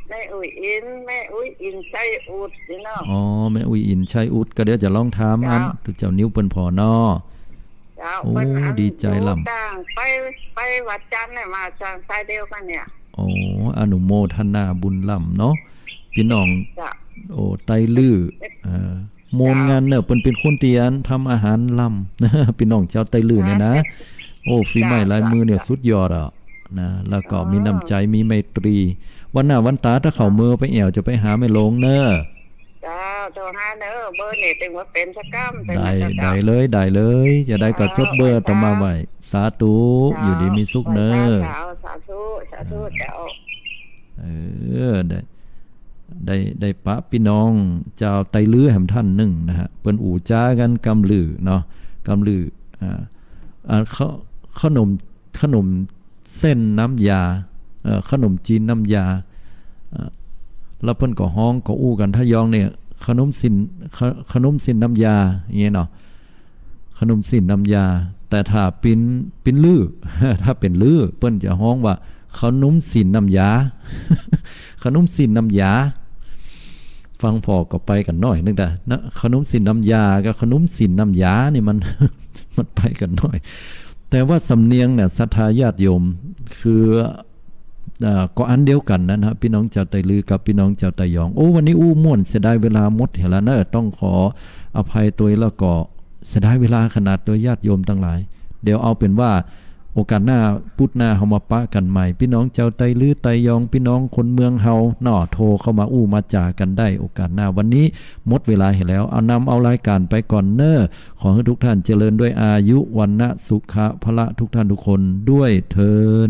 แม่อุ๊ยอิน แม่อุ๊ยอินชัยอุดนี่เนาะ อ๋อ แม่อุ๊ยอินชัยอุด ก็เดี๋ยวจะลองถาม เจ้า อันตุ๊เจ้านิวเปิ้นผ่อเนาะ เจ้า โอ้ เปิ้นอัน ดีใจ๋ล้ำ อยู่จ้างไป ไปวัดจันทร์เนี่ย มาจ้างสายเดียวกั๋นเนี่ย โอ้ อนุโมทนาบุญล้ำเนาะ ปี้น้อง เจ้า โอ้ ไตลื้อ เอ่อ ม่วนงานเนาะ เปิ้นเป๋นคนตี้อันทำอาหารล้ำ ปี้น้องจาวไตลื้อเนี่ยนะ เจ้า โอ้ ฝีไม้ลายมือเนี่ย เจ้า สุดยอดอะนะ แล้วก็ เออ มีน้ำใจ๋ มีไมตรี วันหน้าวันต๋าถ้าเข้าเมือไปแอ่วจะไปหาแม่หลงเน่อ เจ้า โทรหาเน่อ เบอร์นี่เป๋นว่าเป๋นสักกำ ได้ เป๋นสักกำ ได้เลย ได้เลย จะได้ก็จดเบอร์ เจ้า ต่อมาไว้ สาธุ เจ้า อยู่ดีมีสุขเน่อ เจ้า สาธุ สาธุ เจ้า เออ ได้ ได้ ได้ปะปี้น้องจาวไตลื้อแหมท่านนึ่งนะฮะ เปิ้นอู้จ๋ากั๋นกำลือเนาะ กำลือ อ่า อ่า ข- ขนม ขนมเส้นน้ำยา เอ่อ ขนมจีนน้ำยา เอ่อ แล้วเปิ้นก็ฮ้องก็อู้กั๋นทะยองเนี่ย ขนมสิ้น ข- ขนมสิ้นน้ำยา อย่างเงี้ยเนาะ ขนมสิ้นน้ำยา แต่ถ้าเป๋น เป๋นลื้อ ถ้าเป๋นลื้อ เปิ้นจะฮ้องว่า ขนมสิ้นน้ำยา ขนมสิ้นน้ำยา ฟังผ่อก็ไปกั๋นหน้อยนึ่งแต่นะ ขนมสิ้นน้ำยากับขนมสิ้นน้ำยานี่มัน มันไปกั๋นหน้อย แต่ว่าสำเนียงเนี่ย ศรัทธาญาติโยม คือ เอ่อ ก็อันเดียวกั๋นนะฮะ ปี้น้องจาวไตลื้อกับปี้น้องจาวไตยอง โอ้ วันนี้อู้ม่วน เสียดายเวลาหมดเหียแล้วเน่อ ต้องขออภัยตวย แล้วก็เสียดายเวลาขนาดตวย ญาติโยมตังหลาย เดี๋ยวเอาเป๋นว่า โอกาสหน้า พุธหน้าเฮามาปะกั๋นใหม่ ปี้น้องจาวไตลื้อไตยอง ปี้น้องคนเมืองเฮาเนาะ โทรเข้ามาอู้มาจ๋ากั๋นได้ โอกาสหน้า วันนี้หมดเวลาเหียแล้ว เอานำเอารายก๋านไปก่อนเน่อ ขอหื้อทุกท่านเจริญด้วยอายุ วรรณะ สุขะ พละ ทุกท่านทุกคนด้วยเทอญ